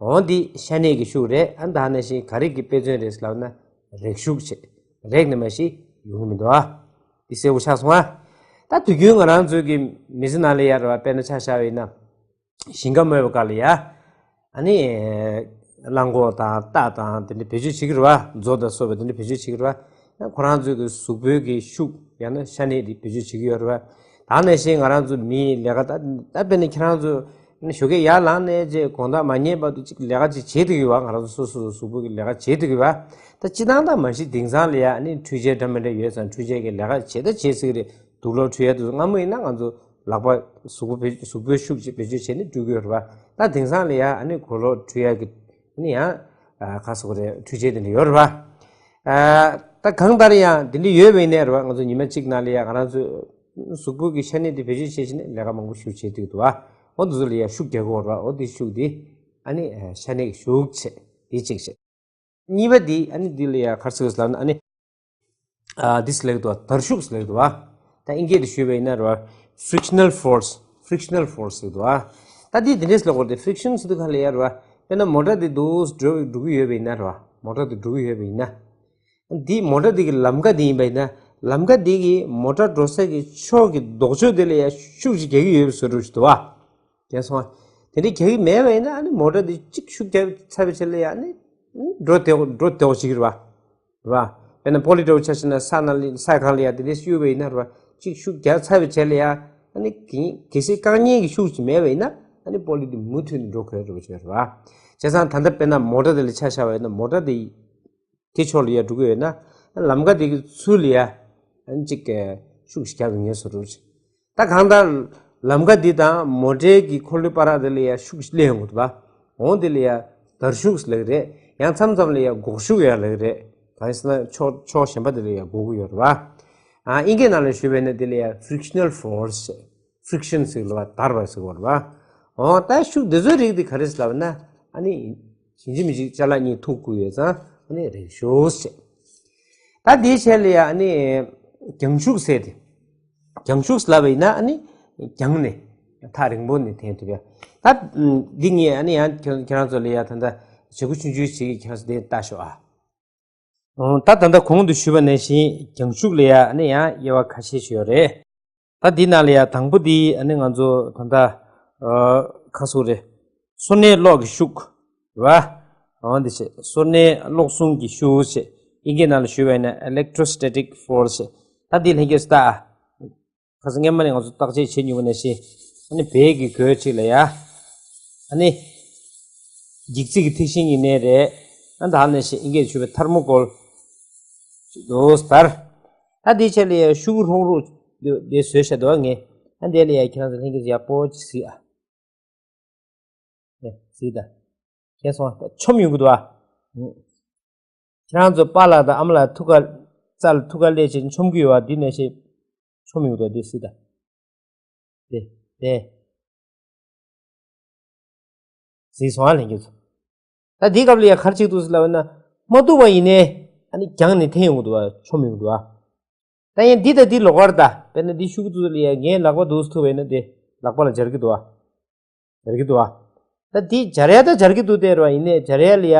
འོ་འདི་ཤ་གནད་ཀྱི་ཤུགས་རེད། ཨ་ད་ནང་བཞིན་ག་རེ་གི་དཔེ་མཚོན་རེད་ཟེར་ལབ་ན་རེག་ཤུགས་བྱེད། རེག་ནས་མ་གཞི་ཡོང་གི་མི་འདུག་ཨ། འདི་གསལ་པོ་ཆགས་སོང་ཨ། ད་དུས་རྒྱུན་ང་རང་ཚོའི་གི་མི་ཚེ་ནང་ལ་ཡ་རེད་བ། དཔེར་ན་ཆ་བཞག་པ་ཡིན་ན། ཞིང་ཁ་རྨོས་པའི་སྐབས་ལ་ཡ། ཨ་ནི། གླང་གོག་དང་རྟ་དང་དེ་འདྲ་བེད་སྤྱོད་བྱེད་ཀྱི་རེད་བ། མཛོ་དང་སོགས་པ་དེ་འདྲ་བེད་སྤྱོད་བྱེད་ཀྱི་རེད་བ། ཁོ་རང་ཚོའི་གི་གཟུགས་པོའི་གི་ཤུགས་ཡང་ན་ཤ་གནད་དེ་བེད་སྤྱོད་བྱེད་ཀྱི་ཡོད་རེད་བ། ད་ནང་བཞིན་ང་རང་ཚོ་མིའི་ལས་ཀ་ད་ད་དཔེར་ན་ཁྱེད་རང་ཚོ་ཨ་ནི་ཞོགས་ཀས་ཡར་ལངས་ནས་ཅིག་དགོང་དག་མ་ཉལ་བར་དུ་ཅིག་ལས་ཀ་ཅིག་བྱེད་ཐུབ་ཀྱི་ཡོད་བ། ང་རང་ཚོ་སོ་སོ་སོ་གཟུགས་པོའི་གི་ལས་ཀ་བྱེད་ཐུབ་ཀྱི་ཡོད་བ། ད་སྤྱིར་བཏང་ད་མ་གཞི་དེང་སང་ལ་ཡ་ཨ་ནི་འཕྲུལ་ཆས་འདྲ་མི་འདྲ་ཡོད་ཙང་འཕྲུལ་ཆས་ཀྱི་ལས་ཀ་བྱེད་ད་བྱེད་སྲིད་ཀྱི་རེད། དུག་ལོག་འཁྲུད་ཡ་དུ་སྔ་མོ་ཡིན་ན་ང་ཚོ་ལག་པ་གཟུགས་པོ་བེད་གཟུགས་པོའི་ཤུགས་ཀྱིས་བེད་སྤྱོད་བྱས་ནས་འཁྲུད་ཀྱི་ཡོད་རེད་བ། ད་དེང་སང་ལ་ཡ་ཨ་ནི་གོས་ལོག་འཁྲུད་ཡ་གི་ཨ་ནི་ཡང་ག་ཟེར་དགོས་རེད། འཕྲུལ་ཆས་དེ་འདྲ་ཡོད་རེད་བ། ད་གང་ལྟར་ཡང་དེ་འདྲ་ཡོད་པ་ཡིན་ནའི་རེད་བ། ང་ཚོ་ཉི་མ་གཅིག་ནང་ལ་ཡ་ང་རང་ཚོའི་གཟུགས་པོ་གི་ཤ་གནད་དེ་བེད་སྤྱོད་བྱས་བྱས་ནས་ལས་ཀ་མང་པོ་ཞིག་བྱེད་ཐུབ་ཀྱི་འདུག་བ། འོ་འདི་ཚོ་ལ་ཡ་ཤུགས་རྒྱག་གི་ཡོད་རེད་བ། འོ་འདི་ཤུགས་འདི་ཨ་ནི་ཨ་ཤ་གནད་ཀྱི་ཤུགས་བྱས་འདི་གཅིག་བྱས། གཉིས་པ་འདི་ཨ་ནི་འདི་ལ་ཡ་ག་རེ་ཟེར་དགོས་ལབ་ན་ཨ་ནི། ཨ་འདི་ཟེར་ལབ་ཀྱི་འདུག་བ། དར་ཤུགས་ཟེར་ལབ་ཀྱི་འདུག་བ། ད་ཨིན་སྐད་དུ་ཞུས་པ་ཡིན་ན་རེད་བ། Frictional force, frictional force ཟེར་གྱི་འདུག་བ། ད་འདི་འདི་འདྲས་ལབ་དགོས་རེད་དེ། friction ཟེར་དུས་ག་ལ་ཡ་རེད་བ། དཔེར་ན་མོ་ཊ་འདི་འདུག་འགྲོ་འགྲོ་གི་ཡོད་པ་ཡིན་ན་རེད་བ། མོ་ཊ་འདི་འགྲོ་གི་ཡོད་པ་ཡིན་ན། འདི་མོ་ཊ་འདི་གི་ལམ་ཀ་འདི་ཡིན་པ་ཡིན་ན། ལམ་ཀ་འདི་གི་མོ་ཊ་འགྲོ་ས་གི་ཕྱོགས་ཀྱི་ལྡོག་ཕྱོགས་འདི་ལ་ཡ་ཤུགས་ཤིག་རྒྱག་གི་ཡོད་པའི་བཟོ་འདྲ་ཞིག་འདུག་བ། རྒྱག་སོང་བ། དེ་འདྲའི་རྒྱག་གི་མེད་པ་ཡིན་ན་ཨ་ནི་མོ་ཊ་འདི་གཅིག་ཤུགས་རྒྱག་ཚར་བའི་ཆེད་ལ་ཡ་ཨ་ནི་འགྲོ་བདེ་འགྲོ་བདེ་བོ་ཞིག་རེད་བ། རེད་བ། དཔེར་ན་པོ་ལི་འདྲ་བོ་ཆ་བཞག་ན་ས་ནང་ལ་ས་སྒང་ལ་ཡ་དེ་འདྲའི་གཡུགས་པ་ཡིན་ན་རེད་བ། གཅིག་ཤུགས་རྒྱག་ཚར་བའི་རྗེས་ལ་ཡ་ཨ་ནི་གི་གལ་སྲིད་རྐང་གཉིས་ཀྱི་ཤུགས་ཅིག་མེད་པ་ཡིན་ན་ཨ་ནི་པོ་ལི་དེ་མུ་མཐུད་ནས་འགྲོ་གི་རེད་བ། བྱས་ཙང་ད་ལྟ་དཔེར་ན་མོ་ཊ་དེ་ལ་ཆ་བཞག་པ་ཡིན་ན་མོ་ཊ་དེ་དེ་ཕྱོགས་ལ་ཡ་འགྲོ་གི་ཡོད་ན་ལམ་ཀ་དེ་གི་ཚུར་ལ་ཡ་ཨ་ནི་གཅིག་ཤུགས་ཤིག་རྒྱག་གི་ངེས་སུ་འགྲོ། ད་གང་ལྟར་ལམ་ཀ་འདི་དང་མོ་ཊའི་གི་འཁོར་ལོའི་བར་དེ་ལ་ཡ་ཤུགས་སླེབས་ཡོང་གི་འདུག་བ། འོང་དེ་ལ་ཡ་དར་ཤུགས་ལབ་ཀྱི་རེད། ཡང་མཚམས་མཚམས་ལ་ཡ་འགོག་ཤུགས་ཡང་ལབ་ཀྱི་རེད། གང་ཡིན་ཟེར་ན་ཕྱོགས་ཕྱོགས་གཞན་པ་དེ་ལ་ཡ་འགོག་གི་ཡོད་རེད་བ། ཨ་ཨིན་སྐད་ནང་ལ་ཞུས་པ་ཡིན་ན་དེ་ལ་ཡ་frictional force ཟེར། friction ཟེར་ལབ་པ་དར་བ་ཟེར་བ་རེད་བ། འོ་ད་ཤུགས་འདི་ཚོའི་རིགས་དེ་ག་རེ་ཟེར་ལབ་ན་ཨ་ནི་ཡིན་གཅིག་མིན་གཅིག་ཅ་ལག་གཉིས་ཐུག་དགོས་ཡོད་ཙང་ཨ་ནི་རེག་ཤུགས་ཟེར། ད་དེའི་ཆེད་ལ་ཡ་ཨ་ནི་རྒྱང་ཤུགས་ཟེར་ཏེ། རྒྱང་ཤུགས་ལབ་པ་ཡིན་ན་ཨ་ནི་རྒྱང་ནས་ཐག་རིང་པོ་ནས་འཐེན་ཐུབ་ཡ། ད་འདི་ངས་ཨ་ནི་ཡང་ཁྱེད་ཁྱེད་རང་ཚོ་ལ་ཡ་ད་ལྟ་བྱེད་སྒོ་ཆུང་ཆུང་ཞིག་གི་ཁྱེད་རང་ཚོ་དེ་ལྟ་ཤོག་ཨ། ད་ད་ལྟ་གོང་དུ་ཞུས་པ་ནང་བཞིན་རྒྱང་ཤུགས་ལ་ཡ་ཨ་ནི་ཡང་དབྱེ་བ་ཁ་ཤས་ཤིག་ཡོད་རེད། ད་འདི་ནང་ལ་ཡ་དང་པོ་འདི་ཨ་ནི་ང་ཚོ་ད་ལྟ་ཁ་སོ་རེད། སོ་ནད་གློག་གི་ཤུགས་རེད་བ། འོ་འདི་བྱས་སོ་ནད་གློག་ཟུང་གི་ཤུགས་བྱས་ཨིན་སྐད་ནང་ལ་ཞུས་པ་ཡིན་ན་electrostatic force་བྱས། ད་འདི་ལྷན་རྒྱས་སུ་ལྟ་ཨ། ཁ་སང་སྔན་མ་ནས་ང་ཚོ་བརྟག་དཔྱད་བྱེད་མྱོང་བ་ནང་བཞིན་ཨ་ནི་བལ་གྱི་གོས་གཅིག་ལ་ཡ་ཨ་ནི་འགྱིག་རྩིས་ཀྱི་ཐིག་ཤིང་ཡིན་ནའི་རེད། ཨ་ད་ནང་བཞིན་ཨིན་སྐད་ཞུས་པའི་ཐར་མོ་ཀོལ་ཞིག་འདུག་ཟེར། ད་འདིའི་ཆེད་ལ་ཡ་ཤུགས་ལྷུང་རོགས་འདི་བཟོས་བཞག་འདུག་ངས། ཨ་འདི་ལ་ཡ་ཁྱེད་རང་ཚོ་ལྷན་རྒྱས་ཚོ་ཡག་པོ་ཅིག་གཟིགས་ཨ། ནས་གཟིགས་དང་། མཁྱེན་སོང་ཨ། ཆོམ་ཡོང་གི་འདུག་ཨ། ཁྱེད་རང་ཚོ་པཱ་ལགས་དང་ཨ་མ་ལགས་ཐུགས་ཀ་རྩ་ལ་ཐུགས་ཀ་སླེབས་བྱས་ཆོམ་གྱི་ཡོད་པ་འདི་ནས་ཤེས། ཆོམ་ཡོང་གི་འདུག་འདི་གཟིགས་དང་། དེ་དེ་གཟིགས་སོང་ཨ་ལྷན་རྒྱས་ཚོ། ད་འདི་སྐབས་ལ་ཡ་ག་རེ་བྱེད་འདུག་ཟེར་ལབ་ན། མ་ཐུག་པ་ཡིན་ནའི་ཨ་ནི་རྒྱང་ནས་འཐེན་ཡོང་གི་འདུག་ཨ། ཆོམ་ཡོང་གི་འདུག་ཨ། ད་ཡིན་འདི་དང་འདི་ལོགས་ཀར་ད་དཔེར་ན་འདི་ཤུགས་ཀྱིས་ཚུར་ལ་ཡ་ངའི་ལག་པ་འདུག་སེ་ཐུག་པ་ཡིན་ན་དེ་ལག་པ་ལ་འབྱར་གྱི་འདུག་ཨ། འབྱར་གྱི་འདུག་ཨ། ད་འདི་འབྱར་ཡ་ད་འབྱར་གྱི་འདུག་སྟེ་རེད་བ། ཡིན་ནའི་འབྱར་ཡ་ལ་ཡ་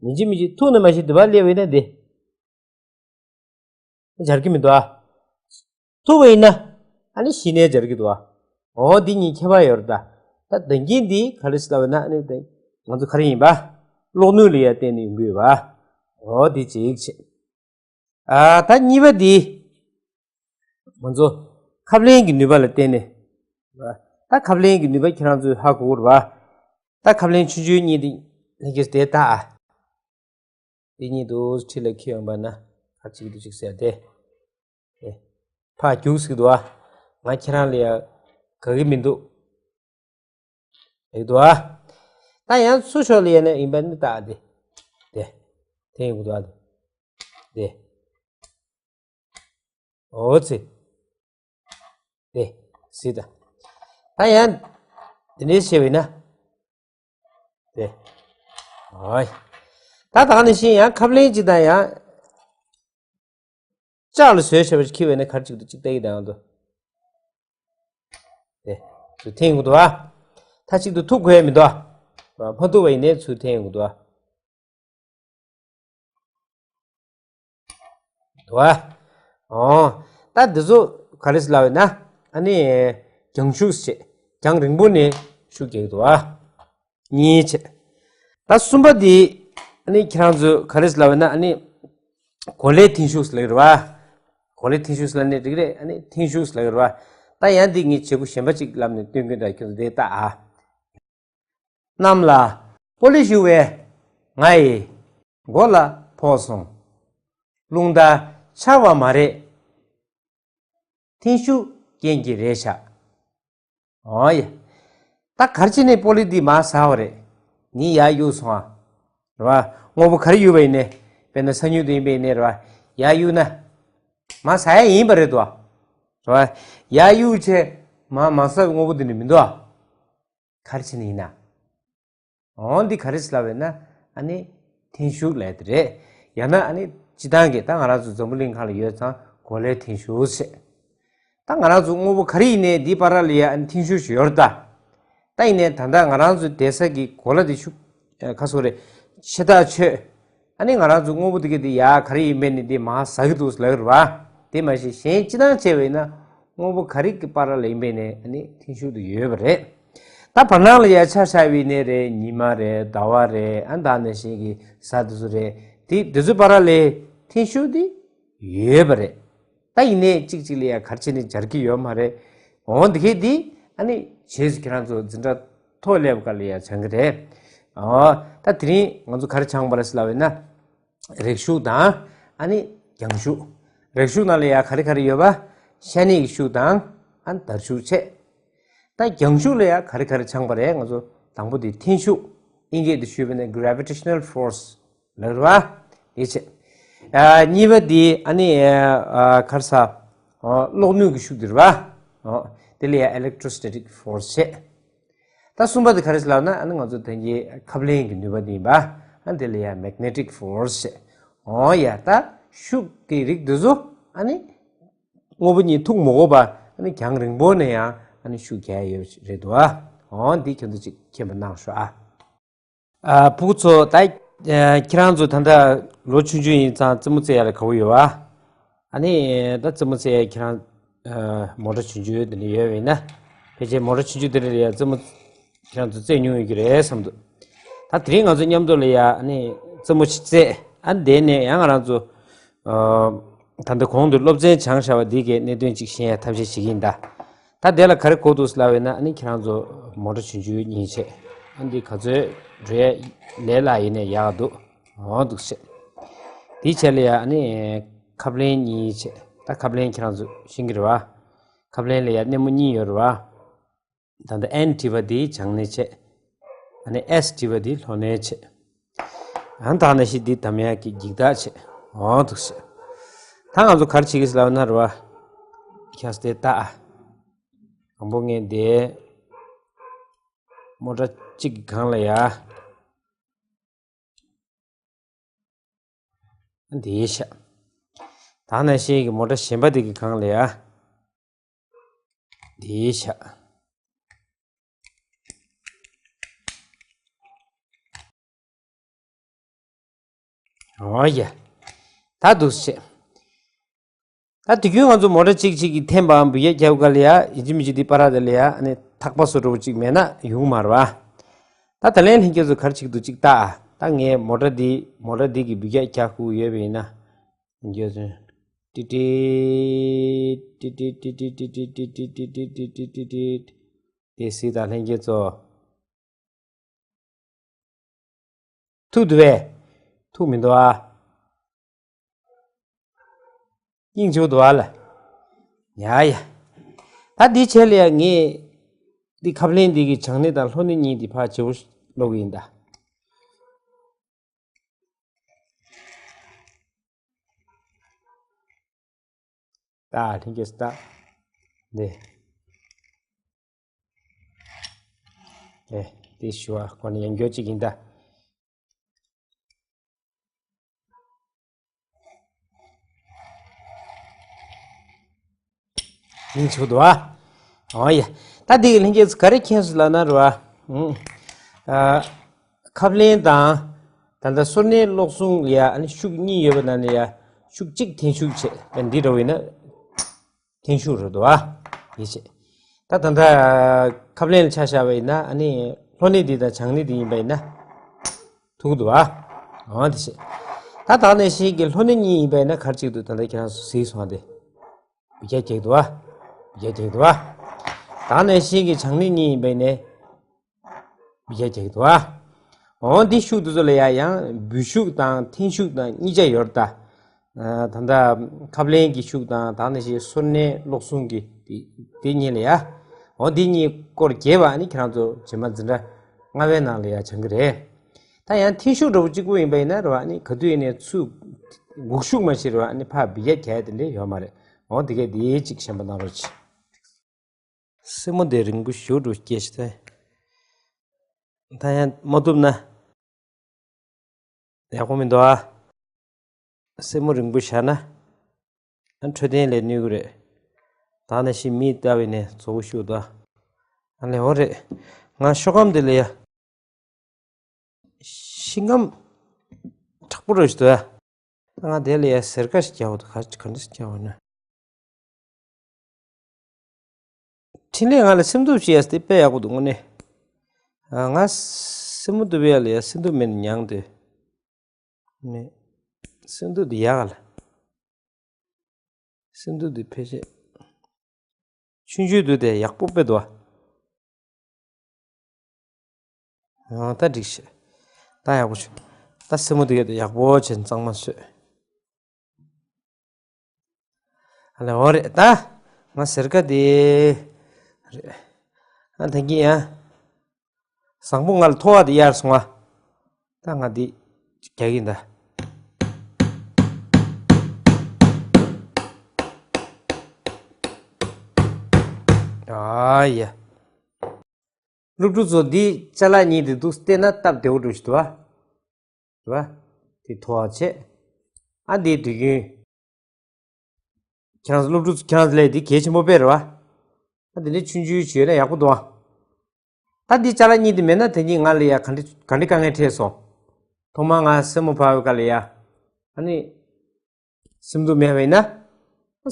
མི་འཇིགས་མི་འཇིགས་ཐུག་ན་མ་གཞི་འདི་པར་སླེབས་པ་ཡིན་ན་དེ་འབྱར་གྱི་མི་འདུག་ཨ། ཐུག་པ་ཡིན་ན་ཨ་ནི་གཞི་ནས་འབྱར་གྱི་འདུག་ཨ། འོ་འདི་གཉིས་ཁྱད་པར་ཡོད་རེད་ད། ད་ད་གིན་འདི་ག་རེ་ཟེར་ལབ་ན་ཨ་ནི་ང་ཚོ་ག་རེ་ཡིན་པ། གློག་ནུས་ལ་ཡ་བརྟེན་ནས་ཡོང་གི་ཡོད་པ། འོ་འདི་གཅིག་བྱས། ཨ་ད་གཉིས་པ་འདི། ང་ཚོ་ཁབ་ལེན་གྱི་ནུས་པ་ལ་བརྟེན་ནས། ད་ཁབ་ལེན་གྱི་ནུས་པ་ཁྱེད་རང་ཚོས་ཧ་གོ་གི་རེད་བ། ད་ཁབ་ལེན་ཆུང་ཆུང་གཉིས་འདི་ལྷན་རྒྱས་དེ་ལྟ་ཨ། འདི་གཉིས་འདུག་འཁྲིས་ལ་འཁྱེར་ཡོང་པ་ན་ཁ་གཅིག་ཏུ་གཅིག་ཟེར་ཏེ། ཨེ། ཕར་རྒྱུགས་ཟེར་གྱི་འདུག་ཨ། ང་ཁྱེད་རང་ལ་ཡ་དགའ་གི་མི་འདུག་ཡོད་དོ། ད་ཡང་ཚུར་ཕྱོགས་ལ་ཡིན་ན་ཡིན་པ་ནི་ལྟ་དེ། དེ། དེ་ཡིན་དགོས་དོ། དེ། འོ་ཙི། དེ། སྲིད་ད། ད་ཡང་། དེ་ནས་བྱས་པས་ན། དེ། ཨོའི། ད་ད་ནི་ཤིང་ཡང་ཁབ་ལེན་ཅིག་དང་ཡང་། ལྕགས་ལ་བཟོས་བྱས་པ་ཅིག་འཁྱེར་བས་ན་གར་ཅིག་ཏུ་ཅིག་ལྟ་ཡི་དང་དུ། དེ། ཚུར་འཐེན་ཡོང་གི་འདུག་ཨ། མཐའ་གཅིག་ཏུ་ཐུག་དགོས་མི་འདུག་ཨ། མ་ཐུག་པ་ཡིན་ནའི་ཚུར་འཐེན་ཡོང་གི་འདུག་ཨ། འདུག་ཨ། འོ། ད་འདི་ཚོ་ག་རེ་ཟེར་ལབ་ཡོད་ན། ཨ་ནི། རྒྱང་ཤུགས་བྱས། རྒྱང་རིང་པོ་ནས་ཤུགས་རྒྱག་གི་འདུག་ཨ། གཉིས་བྱས། ད་གསུམ་པ་འདི། ཨ་ནི་ཁྱེད་རང་ཚོས་ག་རེ་ཟེར་ལབ་ཡོད་ན་ཨ་ནི། གོ་ལའི་འཐེན་ཤུགས་ཟེར་ལབ་ཀྱི་རེད་བ། གོ་ལའི་འཐེན་ཤུགས་ཟེར་ལབ་ནས་འགྲིག་རེད། ཨ་ནི་འཐེན་ཤུགས་ཟེར་ལབ་ཀྱི་རེད་བ། ད་ཡང་འདི་ངས་བྱེད་སྒོ་གཞན་པ་ཅིག་ལབ་ནས་སྟོན་གྱི་འདུག་ཁྱོད་ཚོ་འདི་ལྟ་ཨ། གནམ་ལ་སྤོ་ལོ་ཞུ་བའི་ང་ཡི་མགོ་ལ་ཕོག་སོང་། རླུང་རྟ་འཆར་བ་མ་རེད། འཐེན་ཤུགས་རྐྱེན་གྱིས་རེད་ཤག་ཨོ་ཡ། ད་གར་ཅི་ནས་སྤོ་ལོ་འདི་མ་ཟ་བ་རེད། ནི་ཡར་གཡུག་སོང་ཨ། རེད་བ། དངོས་པོ་ག་རེ་ཡོད་པ་ཡིན་ནའི། དཔེར་ན་ས་སྨྱུག་དེ་ཡིན་པ་ཡིན་ནའི་རེད་བ། ཡར་གཡུག་ན། མ་ཟ་ཡ་ཡིན་པ་རེད་དོ། རེད་བ། ཡར་གཡུག་བྱས་མ་མ་ཟ་བའི་དངོས་པོ་འདི་ནི་མི་འདུག་ཨ། ག་རེ་བྱས་ནས་ཡིན་ན། འོ་འདི་ག་རེ་ཟེར་ལབ་པ་ཡིན་ན་ཨ་ནི་འཐེན་ཤུགས་ལབ་དེ་རེད། ཡང་ན་ཨ་ནི་སྤྱིར་བཏང་གི་ད་ང་རང་ཚོ་འཛམ་བུ་གླིང་སྒང་ལ་ཡོད་ཙང་གོ་ལའི་འཐེན་ཤུགས་ཟེར། ད་ང་རང་ཚོ་དངོས་པོ་ག་རེ་ཡིན་ནའི་འདིའི་བར་ལ་ཡ་ཨ་ནི་འཐེན་ཤུགས་ཤིག་ཡོད་རེད་ད། ད་ཡིན་ནའི་ད་ལྟ་ང་རང་ཚོ་བསྡད་ས་གི་གོ་ལ་དེ་ཤུགས་ཁ་སོ་རེད། ཆེ་ཐག་ཆོད། ཨ་ནི་ང་རང་ཚོ་དངོས་པོ་དེ་ག་དེ་ཡ་ག་རེ་ཡིན་པས་ནི་དེ་མར་ཟག་གི་འདུག་ལབ་རེད་བ། དེ་མ་གཞི་གཞན་སྤྱིར་བཏང་བྱས་པ་ཡིན་ན་དངོས་པོ་ག་རེ་གི་བར་ལ་ཡིན་པས་ནི་ཨ་ནི་འཐེན་ཤུགས་དེ་ཡོད་པ་རེད། ད་བར་སྣང་ལ་ཡ་ཆ་བཞག་པ་ཡིན་ནའི་རེད། ཉི་མ་རེད། ཟླ་བ་རེད། ཨ་ད་ནང་བཞིན་གྱི་གཟའ་དེ་ཚོ་རེད། དེ་དེ་ཚོའི་བར་ལ་འཐེན་ཤུགས་དེ་ཡོད་པ་རེད། ད་ཡིན་ནའི་གཅིག་གཅིག་ལ་ཡ་ག་རེ་བྱས་ནས་སྦྱར་གྱི་ཡོད་མ་རེད། འོ་འདི་གས་འདི་ཨ་ནི་རྗེས་སུ་ཁྱེད་རང་ཚོ་འཛིན་གྲྭ་མཐོ་སླེབས་སྐབས་ལ་ཡ་སྦྱང་གི་རེད། འོ་ད་དེ་རིང་ང་ཚོ་ག་རེ་སྦྱངས་པ་རེད་ཟེར་ལབ་པ་ཡིན་ན། རེག་ཤུགས་དང་ཨ་ནི་རྒྱང་ཤུགས། རེག་ཤུགས་ནང་ལ་ཡ་ག་རེ་ག་རེ་ཡོད་པ། ཤ་གནད་ཀྱི་ཤུགས་དང་ཨ་ནི་འདར་ཤུགས་བྱས། ད་རྒྱང་ཤུགས་ལ་ཡ་ག་རེ་ག་རེ་སྦྱངས་པ་རེད། ང་ཚོ་དང་པོ་དེ་འཐེན་ཤུགས། དབྱིན་སྐད་དུ་ཞུས་པ་ན་gravitational force ལབ་རེད་བ། དེ་བྱས། ཨ་གཉིས་པ་དེ་ཨ་ནི་ཨ་ག་རེ་ཟ། ཨོ་གློག་ནུས་ཀྱི་ཤུགས་དེ་རེད་བ། ཨོ་དེ་ལ་ཡ་electrostatic force བྱས། ད་གསུམ་པ་དེ་ག་རེ་ཟེར་ལབ་ན་ཨ་ནི་ང་ཚོ་དེ་གའི་ཁབ་ལེན་གྱི་ནུས་པ་དེ་ཡིན་པ། ཨ་དེ་ལ་ཡ་magnetic force བྱས། ཨོ་ཡ་ད་ཤུགས་ཀྱི་རིགས་དེ་ཚོ་ཨ་ནི་དངོས་པོ་གཉིས་ཐུག་མ་དགོས་པ་ཨ་ནི་རྒྱང་རིང་པོ་ནས་ཡང་ཨ་ནི་ཤུགས་རྒྱག་ཡ་ཡོད་རེད་འདུག་ཨ། ཨོ་འདི་ཁྱོད་ཚོ་ཅིག་མཁྱེན་པ་གནང་ཤོག་ཨ། ཨ་ཕྲུ་གུ་ཚོ་ད་ཨ་ཁྱེད་རང་ཚོ་ད་ལྟ་ལོ་ཆུང་ཆུང་ཡིན་ཙང་རྩེད་མོ་རྩེ་ཡ་ལ་དགའ་པོ་ཡོད་པ། ཨ་ནི་ད་རྩེད་མོ་རྩེ་ཡ་ཁྱེད་རང་ཨ་མོ་ཊ་ཆུང་ཆུང་དེ་འདྲ་ཡོད་པ་ཡིན་ན། ཕལ་ཆེར་མོ་ཊ་ཆུང་ཆུང་དེ་འདྲ་ལ་ཡ་རྩེད་མོ་ཁྱེད་རང་ཚོ་རྩེ་མྱོང་ཡོད་ཀྱི་རེད་བསམ་འདུག་ད་དེ་རིང་ང་ཚོ་མཉམ་དུ་ལ་ཡ་ཨ་ནི་རྩེད་མོ་ཞིག་རྩེ། ཨ་ནི་དེ་ནས་ཡང་ང་རང་ཚོ་ཨ་ད་ལྟ་གོང་དུ་སློབ་ཚན་སྦྱངས་བཞག་པ་འདི་གའི་གནད་དོན་ཅིག་ཤེས་ཡ་ཐབས་ཤེས་བྱེད་ཀྱི་ཡིན་ད། ད་དེ་ལ་ག་རེ་དགོས་འདུག་ལབ་པ་ཡིན་ན་ཨ་ནི་ཁྱེད་རང་ཚོ་མོ་ཊ་ཆུང་ཆུང་གཉིས་བྱས། ཨ་འདི་ག་ཚོད་འགྲོ་ཡ་ལས་སླ་ཡིན་ནའི་ཡག་འདུག་འོ་འདུག་བྱས། དེའི་ཆེད་ལ་ཡ་ཨ་ནི་ཁབ་ལེན་གཉིས་བྱས། ད་ཁབ་ལེན་ཁྱེད་རང་ཚོ་ཤེས་ཀྱི་རེད་བ། ཁབ་ལེན་ལ་ཡ་སྣེ་མོ་གཉིས་ཡོད་རེད་བ། ད་ལྟ་N་བྲིས་པ་འདི་བྱང་སྣེ་བྱས། ཨ་ནི་S་བྲིས་པ་འདི་ལྷོ་སྣེ་བྱས། ཨ་ནི་ད་ནང་བཞིན་འདི་བསྡམ་ཡག་གི་འགྱིག་ཐག་བྱས། འོ་འདུག་བྱས། ད་ང་ཚོ་ག་རེ་བྱེད་ཀྱི་ཟེར་ལབ་ན་རེད་བ། ཁྱེད་ཚོ་དེ་ལྟ་ཨ། དང་པོ་ངས་འདི་མོ་ཊ་གཅིག་གི་སྒང་ལ་ཡ། འདི་བཞག་ད་ནང་བཞིན་གྱི་མོ་ཊ་གཞན་པ་དེ་གི་སྒང་ལ་ཡ། འདི་བཞག་འོ་ཡ། ད་འདུག་སེ་བྱས། ད་དུས་རྒྱུན་ང་ཚོ་མོ་ཊ་གཅིག་གཅིག་གིས་འཐེན་པའམ་འབུད་རྒྱག་རྒྱབ་ག་ལ་ཡ་ཡིན་གཅིག་མིན་གཅིག་འདི་པ་ར་དེ་ལ་ཡ་ཨ་ནི་ཐག་པ་བཟོ་འདྲ་པོ་གཅིག་མེད་ན་ཡོང་མ་རེད་བ། ད་ད་ལན་ལྷན་རྒྱས་ཚོ་ག་རེ་བྱེད་ཀྱི་འདུག་གཅིག་ལྟ་ཨ། ད་ངས་མོ་ཊ་འདི་མོ་ཊ་འདི་གི་འབུད་རྒྱག་རྒྱག་དགོས་ཡོད་པ་ཡིན་ན། ལྷན་རྒྱས་ཚོ། ཏི་ཏི། ཏི་ཏི། དེ་སྲིད་ད་ལྷན་རྒྱས་ཚོ། ཐུག་འདུག་པས། ཐུག་མི་འདུག་ཨ། སྙིང་རྗེ་པོ་འདུག་ཨ་ལ། ཡ་ཡ། ད་འདི་བྱས་ལ་ཡ་ངས། འདི་ཁབ་ལེན་འདི་གི་བྱང་སྣེ་དང་ལྷོ་སྣེ་གཉིས་འདི་ཕར་བརྗེ་པོ་ཀློག་གི་ཡིན་ད། ད་ལྷན་རྒྱས་སུ་ད། འདི། ཨེ། འདི་ཞུ་བ་ཁོ་ནི་ཡང་འགྱོ་གཅིག་ཡིན་ད། ཡིན་ཆོག་འདུག་ཨ། འོ་ཡ། ད་འདི་གི་ལྷན་རྒྱས་ཚོ་ག་རེ་མཁྱེན་སོང་ལབ་ན་རེད་བ། ཨུང་། ཨ། ཁབ་ལེན་དང་། ད་ལྟ་སོར་སྣེ་གློག་ཟུང་ལ་ཡ་ཨ་ནི་ཤུགས་གཉིས་ཡོད་པ་ནང་ནས་ཡ། ཤུགས་གཅིག་འཐེན་ཤུགས་བྱས། ད་འདི་འདྲ་བོ་ཡིན་ན། འཐེན་ཤུགས་རེད་འདུག་ཨ། ཡིད་ཆེས། ད་ད་ལྟ་ཁབ་ལེན་ལ་ཆ་བཞག་པ་ཡིན་ན་ཨ་ནི་ལྷོ་སྣེ་འདི་དང་བྱང་སྣེ་འདི་ཡིན་པ་ཡིན་ན། ཐུག་འདུག་ཨ། འོ་དེ་བྱས། ད་ད་ནང་བཞིན་གྱི་ལྷོ་སྣེ་གཉིས་ཡིན་པ་ཡིན་ན་ག་རེ་བྱེད་ཀྱི་འདུག་ད་ལྟ་ཁྱེད་རང་ཚོ་གཟིགས་སོང་ཨ། དེ། འབུད་རྒྱག་རྒྱག་འདུག་ཨ། འབུད་རྒྱག་རྒྱག་འདུག་ཨ། ད་ནང་བཞིན་གྱི་བྱང་སྣེ་གཉིས་ཡིན་པ་ཡིན་ནའི། འབུད་རྒྱག་རྒྱག་འདུག་ཨ། འོ་འདི་ཤུགས་འདི་ཚོ་ལ་ཡ་ཡང་འབུད་ཤུགས་དང་འཐེན་ཤུགས་དང་གཉིས་ཆ་ཡོད་རེད་ད། ཨ། ད་ལྟ་ཁབ་ལེན་གྱི་ཤུགས་དང་ད་ནང་བཞིན་སོར་སྣེ་གློག་ཟུང་གི་དེ་དེ་གཉིས་ལ་ཡ། འོ་འདི་གཉིས་སྐོར་རྒྱས་པ་ཨ་ནི་ཁྱེད་རང་ཚོ་རྗེས་མ་འཛིན་གྲྭ་ལྔ་པའི་ནང་ལ་ཡ་སྦྱང་གི་རེད། ད་ཡང་འཐེན་ཤུགས་འདྲ་པོ་གཅིག་པོ་ཡིན་པ་ཡིན་ན་རེད་བ་ཨ་ནི་ག་དུས་ཡིན་ནའི་ཚུར་འགུག་ཤུགས་མ་གཞི་རེད་བ་ཨ་ནི་ཕར་འབུད་རྒྱག་རྒྱག་དེ་འདྲ་ཡོད་མ་རེད། འོ་དེ་གས་དེ་གཅིག་ཞེན་པ་གནང་རོགས་གྱིས། སེན་མོ་དེ་རིང་པོ་ཞེ་པོ་འདུག་སྐྱེས་ཤི་ཐལ། ད་ཡང་མ་བཏུབ་ན་ཡག་པོ་མི་འདུག་ཨ། སེན་མོ་རིང་པོ་བཞག་ན་ཨ་འཕྲོད་བསྟེན་ལས་གནོད་གི་རེད། ད་ནས་ཤི་མི་ལྟ་བའི་ནས་བཙོག་པོ་ཤུགས་དང་། ཨ་ལས་འོ་རེད། ང་ཤོག་སྒམ་དེ་ལ་ཡ། ཤིང་སྒམ་དྲག་པོ་རེད་ཞུ་དོ། ད་ང་དེ་ལ་ཡ་ཟེར་ཀ་ཞིག་རྒྱག་འོ་དུ་ག་ག་འདྲ་ཞིག་རྒྱག་འོ་ན། འཕྲིན་ལས་ང་ལ་སེམས་སྡུག་བྱེད་ཡ་དེ་དཔེ་ཡག་པོ་འདུག་དངོས་གནས། ང་སེམས་མོ་སྡུག་པའི་ཡ་ལ་ཡ་སེམས་སྡུག་མེད་ན་མྱང་དེ། ནས། སེམས་སྡུག་དེ་ཡག་ག་ལ། སེམས་སྡུག་དེ་ཕལ་ཆེར། ཆུང་ཆུང་དུས་དེ་ཡག་པོ་དཔེ་འདུག་ཨ། ཨ་ད་འགྲིག་ཤག་ད་ཡག་པོ་བྱུང་། ད་སེན་མོ་དེ་ག་དེ་ཡག་པོ་བྱས་གཙང་མ་བཟོས། ཨ་ལས་འོ་རེད་ད། ང་ཟེར་ཀ་དེ། རེད། ཨ་ད་གིན་ཡ། བཟང་པོ་ང་ལ་ཐོ་བ་དེ་གཡར་སོང་ཨ། ད་ང་འདི་རྒྱག་གིན་ད། ཨ་ཡ། སློབ་ཕྲུག་ཚོ་འདི་ཅ་ལག་གཉིས་དེ་འདུག་བལྟས་ན་སྟབས་བདེ་བོ་འགྲོ་ཞིག་འདུག་ཨ། རེད་བ། དེ་ཐོ་བ་བྱས། ཨ་འདི་དུས་རྒྱུན། ཁྱེད་རང་ཚོ་སློབ་ཕྲུག་ཁྱེད་རང་ཚོ་ལས་འདི་གལ་ཆེན་པོ་དཔེ་རེད་བ། ཨ་འདི་འདྲའི་ཆུང་ཆུང་བྱས་ན་ཡག་པོ་འདུག་ཨ། ད་འདི་ཅ་ལག་གཉིས་དེ་མེད་ན་དེ་གཉིས་ང་ལ་ཡ་ག་འདྲ་ག་འདྲ་དཀའ་ངལ་འཕྲད་སོང་། ཐོག་མར་ང་སེན་མོ་ཕར་བའི་སྐབས་ལ་ཡ། ཨ་ནི། སེམས་སྡུག་མེད་པ་ཡིན་ན།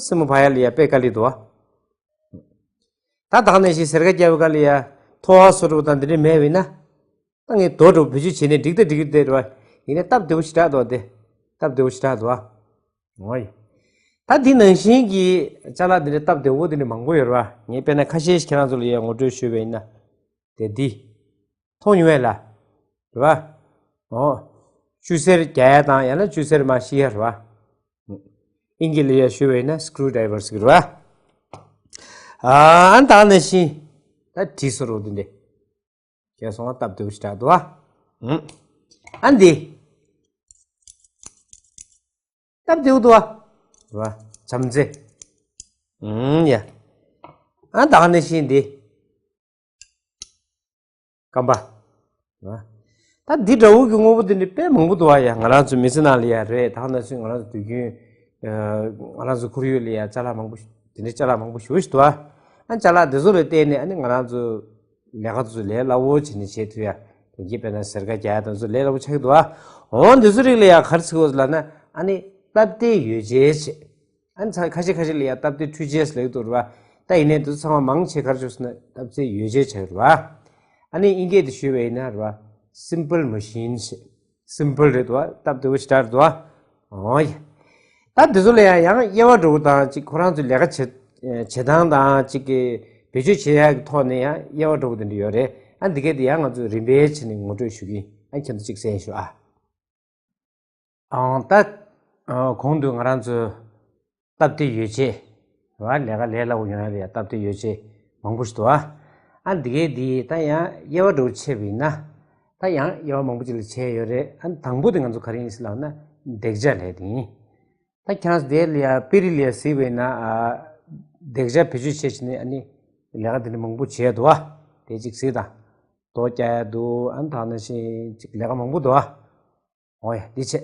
སེན་མོ་ཕར་ཡ་ལ་ཡ་དཔེ་དཀའ་ལས་འདུག་ཨ། ད་ད་ག་ནང་བཞིན་ཟེར་ཀ་རྒྱབ་པའི་སྐབས་ལ་ཡ། ཐོ་བ་བཟོ་འདྲ་པོ་དང་འདི་འདྲ་མེད་པ་ཡིན་ན། ད་ངས་རྡོ་འདྲ་པོ་བེད་སྤྱོད་བྱས་ནས་འགྲིག་ད་འགྲིག་གི་རེད་བ། ཡིན་ནའི་སྟབས་བདེ་པོ་ཞེ་དྲག་འདུག་སྟེ། སྟབས་བདེ་པོ་ཞེ་དྲག་འདུག་ཨ། འོ་ཡ། ད་འདི་ནང་བཞིན་གྱི་ཅ་ལག་འདི་འདྲ་སྟབས་བདེ་པོ་འདི་འདྲ་མང་པོ་ཡོད་རེད་བ། ངས་དཔེར་ན་ཁ་ཤས་ཤིག་ཁྱེད་རང་ཚོ་ལ་ཡ་ངོ་སྤྲོད་ཞུས་པ་ཡིན་ན། དེ་འདི། མཐོང་མྱོང་ཡས་ལ། རེད་བ། འོ། ཅུ་སེར་རྒྱག་ཡ་དང་ཡང་ན་ཅུ་སེར་མར་བཤིག་ཡ་རེད་བ། ཨིན་སྐད་ལ་ཡ་ཞུས་པ་ཡིན་ན་སྐུ་རུ་ཌའི་ཝར་ཟེར་གི་རེད་བ། ཨ་ཨ་ད་ནང་བཞིན། ད་བྲིས་སོ་རོ་འདི་འདི། རྒྱག་སོང་བ་སྟབས་བདེ་པོ་ཞིག་རག་འདུག་བ། ཨ་འདི། སྟབས་བདེ་པོ་འདུག་བ། རེད་བ། བྱམས་བརྩེ། ཨུམ་ཡ། ཨ་ད་ནང་བཞིན་འདི། རྐང་པ། རེད་བ། ད་འདི་འདྲ་བོ་གི་དངོས་པོ་འདི་འདྲ་དཔེ་མང་པོ་འདུག་བ་ཡ། ང་རང་ཚོ་མི་ཚེ་ནང་ལ་ཡ་རེད། ད་ནང་བཞིན་ང་རང་ཚོ་དུས་རྒྱུན། ང་རང་ཚོ་ཁོར་ཡུག་ལ་ཡ་ཅ་ལག་མང་པོ་ཞིག་འདི་འདྲའི་ཅ་ལག་མང་པོ་ཞེ་པོ་ཞིག་འདུག་བ། ཨ་ཅ་ལག་འདི་ཚོ་ལ་བརྟེན་ནས་ཨ་ནི་ང་རང་ཚོ་ལས་ཀ་དེ་ཚོ་ལས་སླ་བོ་བྱས་ནས་བྱེད་ཐུབ་ཡ། དེ་གིས་དཔེར་ན་ཟེར་ཀ་རྒྱག་ཡ་དེ་ཚོ་ལས་སླ་བོ་ཆགས་ཀྱི་འདུག་བ། འོ་འདི་ཚོ་རིགས་ལ་ཡ་ག་རེ་ཟེར་དགོས་ལབ་ན། ཨ་ནི་སྟབས་བདེ་ཡོ་བྱད་བྱས། ཨ་ནི་ཚ་ཁ་ཤས་ཁ་ཤས་ལ་ཡ་སྟབས་བདེ་འཕྲུལ་ཆས་ལབ་ཀྱི་འདུག་རེད་བ། ད་ཡིན་ནའི་འདི་ཚོ་ཚང་མ་མང་ཆེ་ག་རེ་བྱུང་ཟེར་ན་སྟབས་བདེ་ཡོ་བྱད་ཆགས་རེད་བ། ཨ་ནི་ཨིན་སྐད་དུ་ཞུས་པ་ཡིན་ན་རེད་བ། སིམ་པལ་མ་ཤིན་ཞེས། སིམ་པལ་རེད་འདུག་བ། སྟབས་བདེ་པོ་ཞེ་དྲག་རེད་འདུག་བ། འོ་ཡ། ད་འདི་ཚོ་ལ་ཡང་ཡང་དབྱེ་བ་འདྲ་པོ་དང་ཅིག་ཁོ་རང་ཚོའི་ལས་ཀ་བྱེད་བྱེད་སྟངས་དང་ཅིག་གི་བེད་སྤྱོད་བྱེད་ཡག་གི་ཐོག་ནས་ཡང་དབྱེ་བ་འདྲ་པོ་དེ་འདྲ་ཡོད་རེད། ཨ་འདི་གས་དེ་ཡང་ང་ཚོས་རིམ་པས་བྱས་ནས་ངོ་སྤྲོད་ཞུ་གི་ཡིན། ཨ་ཁྱེད་ཚོ་ཅིག་གསན་ཞུ་ཨ། ཨང་ད། ཨ་གོང་དུ་ང་རང་ཚོས་སྟབས་བདེ་ཡོ་བྱད། རེད་བ། ལས་ཀ་ལས་སླ་པོ་ཡོང་ཡ་ལ་ཡ་སྟབས་བདེ་ཡོ་བྱད་མང་པོ་ཞིག་འདུག་ཨ། ཨ་འདི་གས་འདི་ད་ཡང་དབྱེ་བ་འདྲ་པོ་ཕྱེ་བ་ཡིན་ན། ད་ཡང་དབྱེ་བ་མང་པོ་ཅིག་ལ་ཕྱེ་ཡོད་རེད། ཨ་དང་པོ་དེ་ང་ཚོ་ག་རེ་ཡིན་ཟེར་ལབ་ན་འདེགས་འཇགས་ལས་དེ་ཡིན། ད་ཁྱེད་རང་ཚོ་དེ་ལ་ཡ་དཔེ་རིས་ལ་ཡ་གཟིགས་པ་ཡིན་ན་ཨ། འདེགས་འཇགས་བེད་སྤྱོད་བྱས་བྱས་ནས་ཨ་ནི་ལས་ཀ་འདི་འདྲ་མང་པོ་བྱས་འདུག་ཨ། དེ་ཅིག་གཟིགས་དང་། རྡོ་བཀྱག་ཡ་འདུག་ཨ་ད་ནང་བཞིན་ཅིག་ལས་ཀ་མང་པོ་འདུག་ཨ། འོ་ཡ་འདི་བྱས།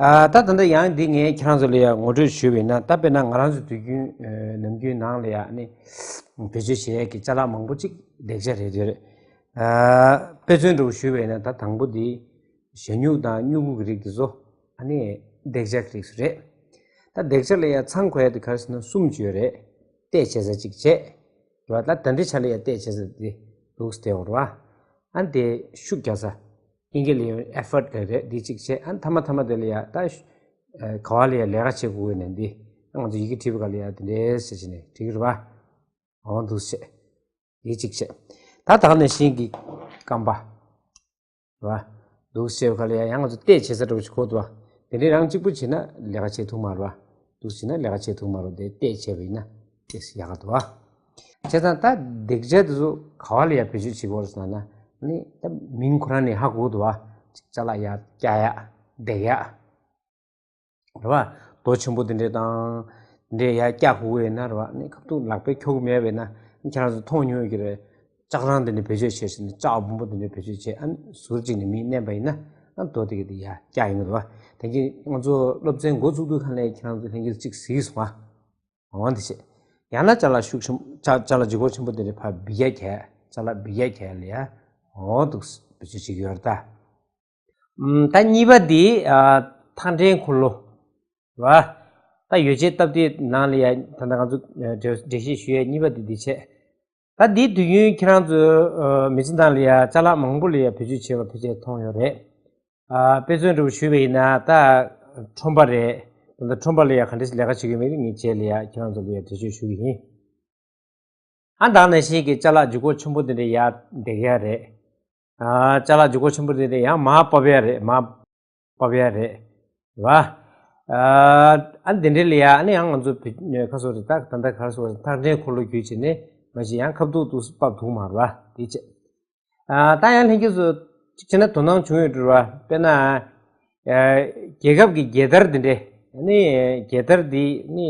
ཨ་ད་ད་ལྟ་ཡང་འདི་ངས་ཁྱེད་རང་ཚོ་ལ་ཡང་ངོ་སྤྲོད་ཞུས་པ་ཡིན་ན། ད་དཔེར་ན་ང་རང་ཚོ་དུས་རྒྱུན་ཨ་ནམ་རྒྱུན་ནང་ལ་ཡང་ནི་བེད་སྤྱོད་བྱེད་ཡས་ཀྱི་ཅ་ལག་མང་པོ་ཅིག་འདེགས་འཇགས་རེད་དེ་རེད། ཨ་དཔེ་མཚོན་འདྲ་པོ་ཞུས་པ་ཡིན་ན། ད་དང་པོ་འདི་ཞ་སྨྱུག་དང་སྨྱུ་གུ་གི་རིགས་དེ་ཚོ་ཨ་ནི་འདེགས་འཇགས་ཀྱི་རིགས་སུ་རེད། ད་འདེགས་འཇགས་ལ་ཡང་ཚང་དགོས་ཡ་དེ་ག་རེ་ཟེར་ན་གསུམ་ཅིག་ཡོད་རེད། བརྟས་བྱེད་ས་གཅིག་བྱས། རེད་བ། ད་ད་འདི་ཆ་ལ་ཡང་བརྟས་བྱེད་ས་དེ་ལུགས་དེ་འོ་རེད་བ། ཨ་ནི་དེ་ཤུགས་རྒྱག་ས། ཨིན་སྐད་ལ་ཡང་effort་ལབ་རེད། འདི་གཅིག་བྱས། ཨ་ནི་མཐའ་མ་མཐའ་མ་དེ་ལ་ཡ་ད་ག་བ་ལ་ཡ་ལས་ཀ་བྱེད་དགོས་ནས་འདི། ཨ་ང་ཚོ་ཡི་གེ་བྲིས་པ་ག་ལ་ཡ་དེ་འདྲས་ཟེར་བྱས་ནས་བྲིས་ཀྱི་རེད་བ། འོ་འདུག་བྱས། འདི་གཅིག་བྱས། ད་ད་ག་ནང་བཞིན་གྱི་རྐང་པ། རེད་བ། འདུག་བྱས་པ་ག་ལ་ཡ་ཡང་ང་ཚོ་བརྟས་བྱེད་ས་འདྲ་པོ་ཞིག་དགོས་འདུག་བ། དེ་འདྲས་རང་གཅིག་པུ་བྱས་ན་ལས་ཀ་བྱེད་ཐུབ་མ་རེད་བ། འདུག་བྱས་ན་ལས་ཀ་བྱེད་ཐུབ་མ་རེད། དེ་བརྟས་བྱས་པ་ཡིན་ན་ཏོག་ཙམ་ཡག་ག་འདུག་བ། བྱས་ཙང་ད་འདེགས་འཇགས་དེ་ཚོ་ག་བ་ལ་ཡ་བེད་སྤྱོད་བྱེད་དགོས་རེད་ཟེར་ན། ཨ་ནི་ད་མིང་ཁོ་རང་ནས་ཧ་གོ་འདུག་བ། ཅིག་ཅ་ལག་ཡར་བཀྱག་ཡ། འདེགས་ཡ། རེད་བ། རྡོ་ཆེན་པོ་དེ་འདྲས་དང་། དེ་འདྲས་ཡར་བཀྱག་དགོས་ཡོད་ན་རེད་བ། ཨ་ནི་ཁ་ཐུག་ལག་པས་འཁྱོག་གི་མེད་པས་ན། ཁྱེད་རང་ཚོ་མཐོང་མྱོང་ཡོད་ཀྱི་རེད། ལྕགས་རང་དེ་འདྲ་བེད་སྤྱོད་བྱས་ཟིན་ན་ལྕགས་སྦོམ་པོ་དེ་འདྲ་བེད་སྤྱོད་བྱས། ཨ་ནི་ཟུར་གཅིག་ནས་མི་མནན་པ་ཡིན་ན་ཨ་རྡོ་དེ་གི་དེ་ཡར་བཀྱག་ཡིན་འདུག་བ། དེ་གིན་ང་ཚོ་སློབ་ཚན་འགོ་བཙུགས་དུས་གང་ལས་ཁྱེད་རང་ཚོ་ལྷན་རྒྱས་གཅིག་གཟིགས་སོང་ཨ། འོ་འདི་བྱས། ཡང་ན་ཅ་ལག་ཤུགས་ཆེན་པོ་ཅ་ཅ་ལག་ལྗིད་ཁོག་ཆེན་པོ་དེ་འདྲ་ཕར་འབུད་ཡ་གས་ཅ་ལག་འབུད་ཡ་གས་ལ་ཡ། འོ་འདུག་བེད་སྤྱོད་བྱེད་ཀྱི་ཡོད་རེད་ད། ཨམ། ད་གཉིས་པ་འདི་ཨ། ཐག་འདྲེན་འཁོར་ལོ། རེད་བ། ད་ཡོ་བྱད་སྟབས་བདེ་ནང་ལ་ཡ་ད་ལྟ་ང་ཚོ་འགྲེལ་འགྲེལ་བཤད་ཞུ་ཡས་གཉིས་པ་འདི་འདི་བྱས། ད་འདི་དུས་རྒྱུན་ཁྱེད་རང་ཚོ་ཨ། མི་ཚེ་ནང་ལ་ཡ་ཅ་ལག་མང་པོ་ལ་ཡ་བེད་སྤྱོད་བྱེད་པ་ཕལ་ཆེར་མཐོང་ཡོད་རེད། ཨ། དཔེ་མཚོན་འདྲ་པོ་ཞུས་པ་ཡིན་ན་ད་ཁྲོམ་པ་རེད། ད་ལྟ་ཁྲོམ་པ་ལ་ཡ་ག་འདྲས་ལས་ཀ་བྱེད་ཀྱི་མེད་ངས་རྗེས་ལ་ཡ་ཁྱེད་རང་ཚོ་ལ་ཡ་འགྲེལ་བརྗོད་ཞུ་གི་ཡིན། ཨ། ད་ནང་བཞིན་གྱི་ཅ་ལག་ལྗིད་ཁོག་ཆེན་པོ་དེ་འདྲ་ཡར་འདེགས་ཡ་རེད། ཨ། ཅ་ལག་ལྗིད་ཁོག་ཆེན་པོ་དེ་འདྲ་ཡང་མར་ཕབ་ཡ་རེད། མར་ཕབ་ཡ་རེད། རེད་བ། ཨ། ཨ་འདི་འདྲ་ལ་ཡ་ཨ་ནི་ཡང་ང་ཚོ་བི་ཁ་སོ་རེད། ད་ད་ལྟ་ག་རེ་ཟེར་བ་ཐག་འདྲེན་འཁོར་ལོ་བརྒྱུད་བྱས་ནས་མ་གཞི་ཡང་ཁ་ཐུག་ཏུ་ཕབ་ཐུབ་མ་རེད་བ། དེ་བྱས། ཨ། ད་ཡང་ལྷན་རྒྱས་ཚོ་གཅིག་བྱས་ན་དོ་སྣང་བྱུང་ཡོད་འགྲོ་བ། དཔེར་ན། ཨ། རྒྱལ་ཁབ་ཀྱི་རྒྱལ་དར་འདི་འདྲས། ཨ་ནི་རྒྱལ་དར་འདི་ནི་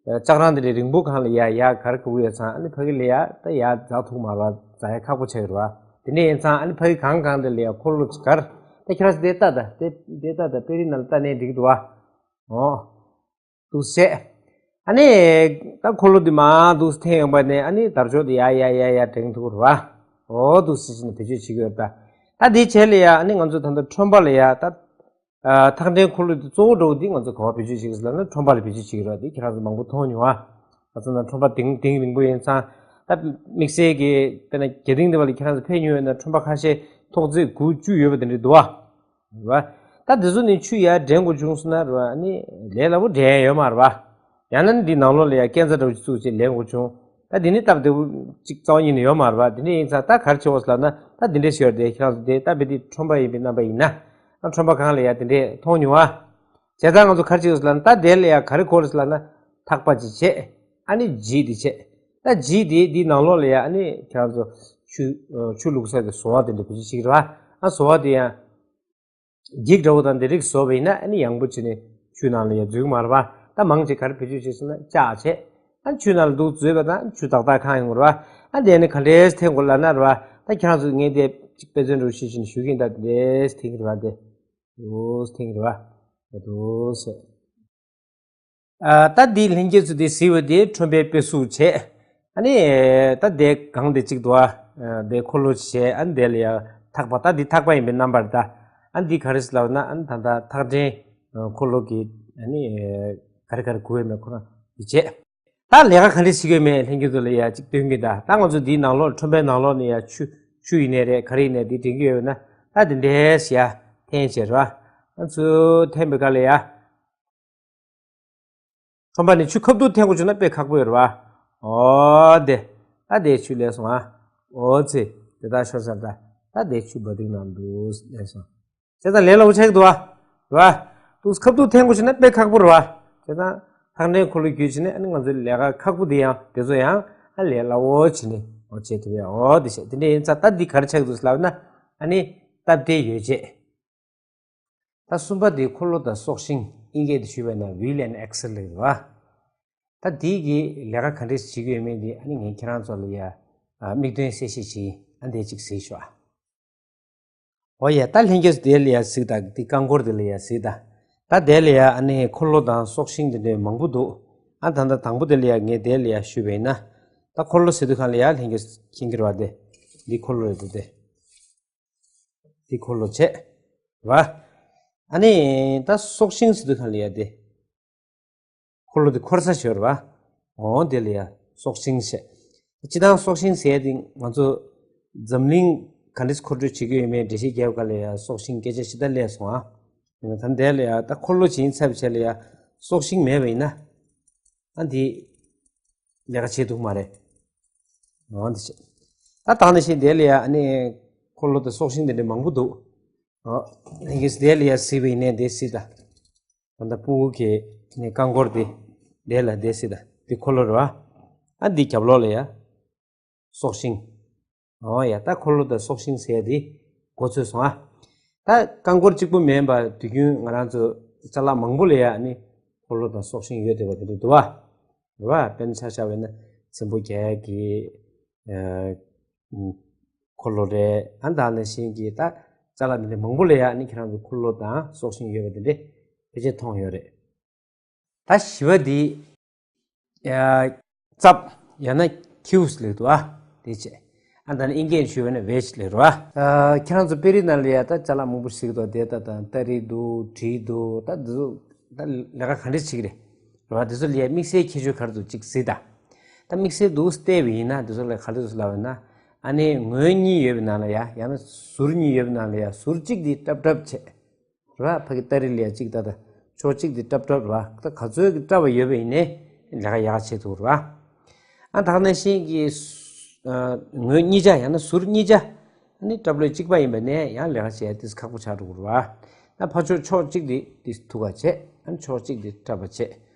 ལྕགས་རང་འདི་འདྲས་རིང་པོ་གང་ལ་ཡ་ཡ་གར་ག་བུ་ཡོད་ཙང་ཨ་ནི་ཕ་གི་ལ་ཡ་ད་ཡ་འཛེག་ཐུབ་མ་རེད་བ། འཛེག་ཡ་ཁག་པོ་ཆགས་ཡོད་རེད་བ། དེ་འདྲས་ཡིན་ཙང་ཨ་ནི་ཕ་གི་གང་གང་འདི་ལ་ཡ་འཁོར་ལོ་གར་ད་ཁྱེད་རང་ཚོ་དེ་ལྟ་ད་དེ་དེ་ལྟ་ད་དཔེ་རིས་ནང་ལ་ལྟ་ནས་འགྲིག་འདུག་བ། འོ། འདུག་སེ། ཨ་ནི། ད་འཁོར་ལོ་འདི་མར་འདུག་སེ་འཐེན་ཡོང་པ་ནས་ཨ་ནི་དར་ལྕོག་འདི་ཡར་ཡར་ཡར་ཡར་འགྲེང་ཐུབ་རེད་བ། འོ་འདུག་སེ་བྱས་ནས་བེད་སྤྱོད་བྱེད་ཀྱི་ཡོད་ད། ད་འདིའི་ཆེད་ལ་ཡ་ཨ་ནི་ང་ཚོ་ད་ལྟ་ཁྲོམ་པ་ལ་ཡ་ད། ཨ། ཐག་འདྲེན་འཁོར་ལོ་འདི་གཙོ་བོ་འདྲ་བོ་འདི་ང་ཚོ་ག་པར་བེད་སྤྱོད་བྱེད་ཀྱི་ཟེར་ལབ་ན་ཁྲོམ་པ་ལ་བེད་སྤྱོད་བྱེད་ཀྱི་རེད་བ། འདི་ཁྱེད་རང་ཚོ་མང་པོ་མཐོང་མྱོང་བ། ང་ཚོ་ན་ཁྲོམ་པ་དིང་དིང་རིང་པོ་ཡིན་ཙང་ད་དམིགས་བསལ་གྱི་དཔེར་ན་རྒྱ་དིང་འདི་བ་ལ་ཁྱེད་རང་ཚོ་ཕེབས་མྱོང་ཡོད་ན་ཁྲོམ་པ་ཁ་ཤས་ཐོག་བརྩེགས་དགུ་བཅུ་ཡོད་པ་དེ་འདྲ་འདུག་བ། རེད་བ། ད་འདི་ཚོ་ནི་ཆུ་ཡར་འདྲེན་དགོས་བྱུང་སོང་ན་རེད་བ། ཨ་ནི་ལས་སླ་པོ་འདྲེན་ཡ་ཡོད་མ་རེད་བ། ཡང་ན་ནི་འདི་ནང་ལོགས་ལ་ཡ་སྐས་འཛེག་འདྲ་བོ་ཅིག་བཙུགས་བྱས་ལེན་དགོས་བྱུང་། ད་འདི་ནི་སྟབས་བདེ་པོ་ཅིག་རྩ་བ་ཉིད་ནས་ཡོད་མ་རེད་བ། འདི་འདྲ་ཡིན་ཙང་ད་ག་རེ་བྱེད་དགོས་ཟེར་ལབ་ན་ད་འདི་འདྲས་བྱེད་ཡོད་རེད་དེ། ཁྱེད་རང་ཚོ་དེ་ད་དཔེ་འདི་ཁྲོམ་པ་ཡིན་པའི་རྣམ་པ་ཡིན་ན། ཨ། ཁྲོམ་པ་གང་ལ་ཡ་འདི་འདྲས་མཐོང་མྱོང་བ། བྱས་ཙང་ང་ཚོ་ག་རེ་བྱེད་དགོས་ཟེར་ལབ་ན་ད་འདི་ལ་ཡ་ག་རེ་དགོས་རེད་ཟེར་ལབ་ན་ཐག་པ་ཅིག་བྱས། ཨ་ནི་འགྱིག་འདི་བྱས། ད་འགྱིག་འདི་འདི་ནང་ལོགས་ལ་ཡ་ཨ་ནི་ཁྱེད་རང་ཚོ་ཆུ་ཆུ་བླུགས་ས་གི་ཟོར་བ་དེ་འདྲ་བེད་སྤྱོད་བྱེད་ཀྱི་རེད་བ། ཨ། ཟོར་བ་དེ་ཡང་། འགྱིག་འདྲ་བོ་དང་འདི་རིགས་བཟོས་པ་ཡིན་ན་ཨ་ནི་ཡང་པོ་བྱས་ནས་ཆུ་ནང་ལ་ཡ་འཛུལ་གྱི་མ་རེད་བ། ད་མང་ཆེ་ག་རེ་བེད་སྤྱོད་བྱེད་ཟེར་ན་ལྕགས་བྱས། ཨ། ཆུ་ནང་ལ་འདུག་འཛུལ་བ་དང་ཆུ་ཏག་ཏག་གང་ཡོང་གི་རེད་བ། ཨ། དེ་ནི་ག་འདྲས་འཐེན་དགོས་ལབ་ན་རེད་བ། ད་ཁྱེད་རང་ཚོ་ངས་དེ་གཅིག་དཔེ་མཚོན་འདྲ་བོ་ཞུ་བཞིན་ཞུ་གིན་ད་འདྲས་འཐེན་གི་རེད་བ། དེ་འདྲས་འཐེན་གི་རེད་བ། འདུག་སེ། ཨ། ད་འདི་ལྷན་རྒྱས་ཚོ་འདི་གཟིགས་པ་འདི་ཁྲོམ་པའི་དཔེ་གཟུགས་བྱས། ཨ་ནི། ད་འདི་སྒང་འདི་གཅིག་འདུག་ཨ། འདི་འཁོར་ལོ་བྱས། ཨ་ནི་འདི་ལ་ཡ་ཐག་པ། ད་འདི་ཐག་པ་ཡིན་པའི་རྣམ་པར་ད། ཨ་ནི་འདི་ག་རེ་ཟེར་ལབ་ན་ཨ་ནི་ད་ལྟ་ཐག་འདྲེན་འཁོར་ལོ་གི་ཨ་ནི་ག་རེ་ག་རེ་དགོས་ཡོད་མེད་ཁོ་རང་འདི་བྱས། ད་ལས་ཀ་ག་འདྲས་བྱེད་ཀྱི་ཡོད་མེད་ལྷན་རྒྱས་ཚོ་ལ་ཡ་གཅིག་སྟོན་གྱིན་ད། ད་ང་ཚོ་འདིའི་ནང་ལོགས་ཁྲོམ་པའི་ནང་ལོགས་ནས་ཡ་ཆུ་ཆུ་ཡིན་ནའི་རེད། ག་རེ་ཡིན་ནའི་འདི་འདྲེན་གྱི་ཡོད་ན་ད་འདི་འདྲས་ཡ་འཐེན་བྱས་རེད་བ། ང་ཚོ་འཐེན་པའི་སྐབས་ལ་ཡ། ཁྲོམ་པ་ནས་ཆུ་ཁ་ཐུག་འཐེན་དགོས་བྱུང་ན་དཔེ་ཁག་པོ་ཡོད་རེད་བ། འོ་དེ། ད་དེ་ཆུ་སླེབས་སོང་ཨ། འོ་ཙི། དེ་དག་ཤོར་ཚར་ད། ད་དེ་ཆུ་བ་དིང་ནང་འདུག་སླེབས་སོང་། བྱས་ཙང་ལས་སླ་པོ་ཆགས་ཀྱི་འདུག་བ། རེད་བ། འདུག་ཁ་ཐུག་འཐེན་དགོས་བྱུང་ན་དཔེ་ཁག་པོ་རེད་བ། བྱས་ཙང་ཐག་འདྲེན་འཁོར་ལོ་བརྒྱུད་བྱས་ནས་ཨ་ནི་ང་ཚོའི་ལས་ཀ་ཁག་པོ་དེ་ཡང་དེ་ཚོ་ཡང་ཨ་ལས་སླ་བོ་བྱས་ནས་འོ་བྱེད་ཐུབ་ཡ། འོ་དེ་བྱས། དེ་འདྲ་ཡིན་ཙང་ད་འདི་ག་རེ་ཆགས་ཀྱི་འདུག་ཟེར་ལབ་ན་ཨ་ནི་སྟབས་བདེའི་ཡོ་བྱད། ད་གསུམ་པ་དེ་འཁོར་ལོ་དང་སྲོག་ཤིང་། དབྱིན་སྐད་དུ་ཞུས་པ་ན་wheel and axle ལབ་ཀྱི་རེད་བ། ད་དེའི་གི་ལས་ཀ་ག་འདྲས་བྱེད་ཀྱི་ཡོད་མེད་དེ་ཨ་ནི་ངས་ཁྱེད་རང་ཚོ་ལ་ཡ་ཨ་དམིགས་དོན་གསལ་བཤད་བྱེད། ཨ་འདི་གཅིག་གཟིགས་ཤོག་ཨ། འོ་ཡ། ད་ལྷན་རྒྱས་ཚོ་དེ་ལ་ཡ་གཟིགས་དང་། འདི་རྐང་འཁོར་དེ་ལ་ཡ་གཟིགས་དང་། ད་དེ་ལ་ཡ་ཨ་ནི་འཁོར་ལོ་དང་སྲོག་ཤིང་དེ་འདྲའི་མང་པོ་འདུག་ཨ་ད་ལྟ་དང་པོ་དེ་ལ་ཡ་ངས་དེ་ལ་ཡ་ཞུས་པ་ཡིན་ན། ད་འཁོར་ལོ་ཟེར་དུས་གང་ལ་ཡ་ལྷན་རྒྱས་ཚོ་མཁྱེན་གྱི་རེད་བ། དེ་འདི་འཁོར་ལོ་རེད་དེ། དེ། དེ་འཁོར་ལོ་བྱས། རེད་བ། ཨ་ནི་ད་སྲོག་ཤིང་ཟེར་དུས་གང་ལ་ཡ་དེ། འཁོར་ལོ་དེ་འཁོར་ས་ཞིག་ཡོད་རེད་བ། འོ་དེ་ལ་ཡ་སྲོག་ཤིང་བྱས། སྤྱིར་བཏང་སྲོག་ཤིང་ཟེར་ཡ་དེ་ང་ཚོ་འཛམ་གླིང་ག་འདྲས་འཁོར་སྒྲུབ་བྱེད་ཀྱི་ཡོད་མེད་འགྲེལ་བཤད་རྒྱབ་ག་ལ་ཡ་སྲོག་ཤིང་སྐད་ཆ་ཞེ་དྲག་སླེབས་སོང་ཨ། ཡིན་ན་ད་དེ་ལ་ཡ་ད་འཁོར་ལོ་ཅིག་ཡིན་ཚར་བའི་ཆ་ལ་ཡ་སྲོག་ཤིང་མེད་པ་ཡིན་ན། ཨ་འདི་ལས་ཀ་བྱེད་ཐུབ་མ་རེད། འོ་འདི་བྱས། ད་ད་ནང་བཞིན་དེ་ལ་ཡ་ཨ་ནི་འཁོར་ལོ་དང་སྲོག་ཤིང་དེ་འདྲ་མང་པོ་འདུག་འོ་ཡིན་གྱི་དེ་ལ་ཡ་གཟིགས་པ་ཡིན་ནའི་དེ་གཟིགས་དང་། ད་ལྟ་སྤུ་གུ་གི་ནི་རྐང་འཁོར་དེ་དེ་ལ་དེ་གཟིགས་དང་། འདི་འཁོར་ལོ་རེད་བ། ཨ་འདི་རྒྱབ་ལོགས་ལ་ཡ་སྲོག་ཤིང་། འོ་ཡ། ད་འཁོར་ལོ་དང་སྲོག་ཤིང་ཟེར་ཡ་དེ་མགོ་ཚོས་སོང་ཨ། ད་རྐང་འཁོར་གཅིག་པུ་མིན་པ་དུས་རྒྱུན་ང་རང་ཚོ་ཅ་ལག་མང་པོ་ལ་ཡ་ནི་འཁོར་ལོ་དང་སྲོག་ཤིང་ཡོད་བསྡད་པ་དེ་འདྲ་འདུག་བ། རེད་བ། དཔེར་ན་ཆ་བཞག་པ་ཡིན་ན་རྫིང་བུ་རྒྱག་ཡ་གི་ཨ། འཁོར་ལོ་རེད། ཨ་ད་ནང་བཞིན་གྱི་ད་ཅ་ལག་འདི་འདྲ་མང་པོ་ལ་ཡ་ཨ་ནི་ཁྱེད་རང་ཚོ་འཁོར་ལོ་དང་སྲོག་ཤིང་ཡོད་པ་འདི་འདྲ་ཕལ་ཆེར་མཐོང་ཡོད་རེད། ད་བཞི་པ་འདི་ཡ་རྩབ་ཡང་ན་ཁྱིའུ་ལབ་འདུག་ཨ། དེ་བྱས། ཨ་ད་ནི་ཨིན་སྐད་ཞུས་པ་ན་ཝེཇ་ལབ་རེད་བ། ཨ་ཁྱེད་རང་ཚོ་དཔེ་རིས་ནང་ལ་ཡ་ད་ཅ་ལག་མང་པོ་ཞིག་འདུག་དེ་ད་ད་སྟ་རེ་འདུག་གྲི་འདུག་ད་འདི་ཚོ་ད་ལས་ཀ་ག་འདྲ་བྱེད་ཀྱི་རེད། རེད་བ། འདི་ཚོ་ལ་ཡ་དམིགས་བསལ་ཁྱད་ཆོས་ག་རེ་འདུག་ཅིག་གཟིགས་དང་། ད་དམིགས་བསལ་འདུག་བལྟས་པ་ཡིན་ན་འདི་ཚོ་ལ་ག་རེ་འདུག་ལབ་པ་ན། ཨ་ནི་ངོས་གཉིས་ཡོད་པའི་ནང་ལ་ཡ་ཡང་ན་ཟུར་གཉིས་ཡོད་པའི་ནང་ལ་ཡ་ཟུར་གཅིག་འདི་ཀྲབ་ཀྲབ་བྱས། རེད་བ། ཕ་གི་སྟ་རེ་ལ་ཡ་གཅིག་ད་ད་ཕྱོགས་གཅིག་འདི་ཀྲབ་ཀྲབ་རེད་བ། ད་ག་ཚོད་ཀྱི་ཀྲབ་པ་ཡོད་པ་ཡིན་ནའི་ལས་ཀ་ཡག་བྱེད་ཐུབ་རེད་བ། ཨ་ད་ག་ནང་བཞིན་གྱི་ངོས་གཉིས་ཆ་ཡང་ན་ཟུར་གཉིས་ཆ་ཨ་ནི་ཀྲབ་ལོས་གཅིག་པ་ཡིན་པ་ནས་ཡང་ལས་ཀ་བྱེད་ཡ་ཏིས་ཁག་པོ་ཆགས་འགྲོ་གི་རེད་བ། ད་ཕར་ཕྱོགས་ཕྱོགས་གཅིག་འདི་ཏིས་ཐུག་པ་བྱས། ཨ་ནི་ཕྱོགས་གཅིག་འདི་ཀྲབ་པ་བྱས།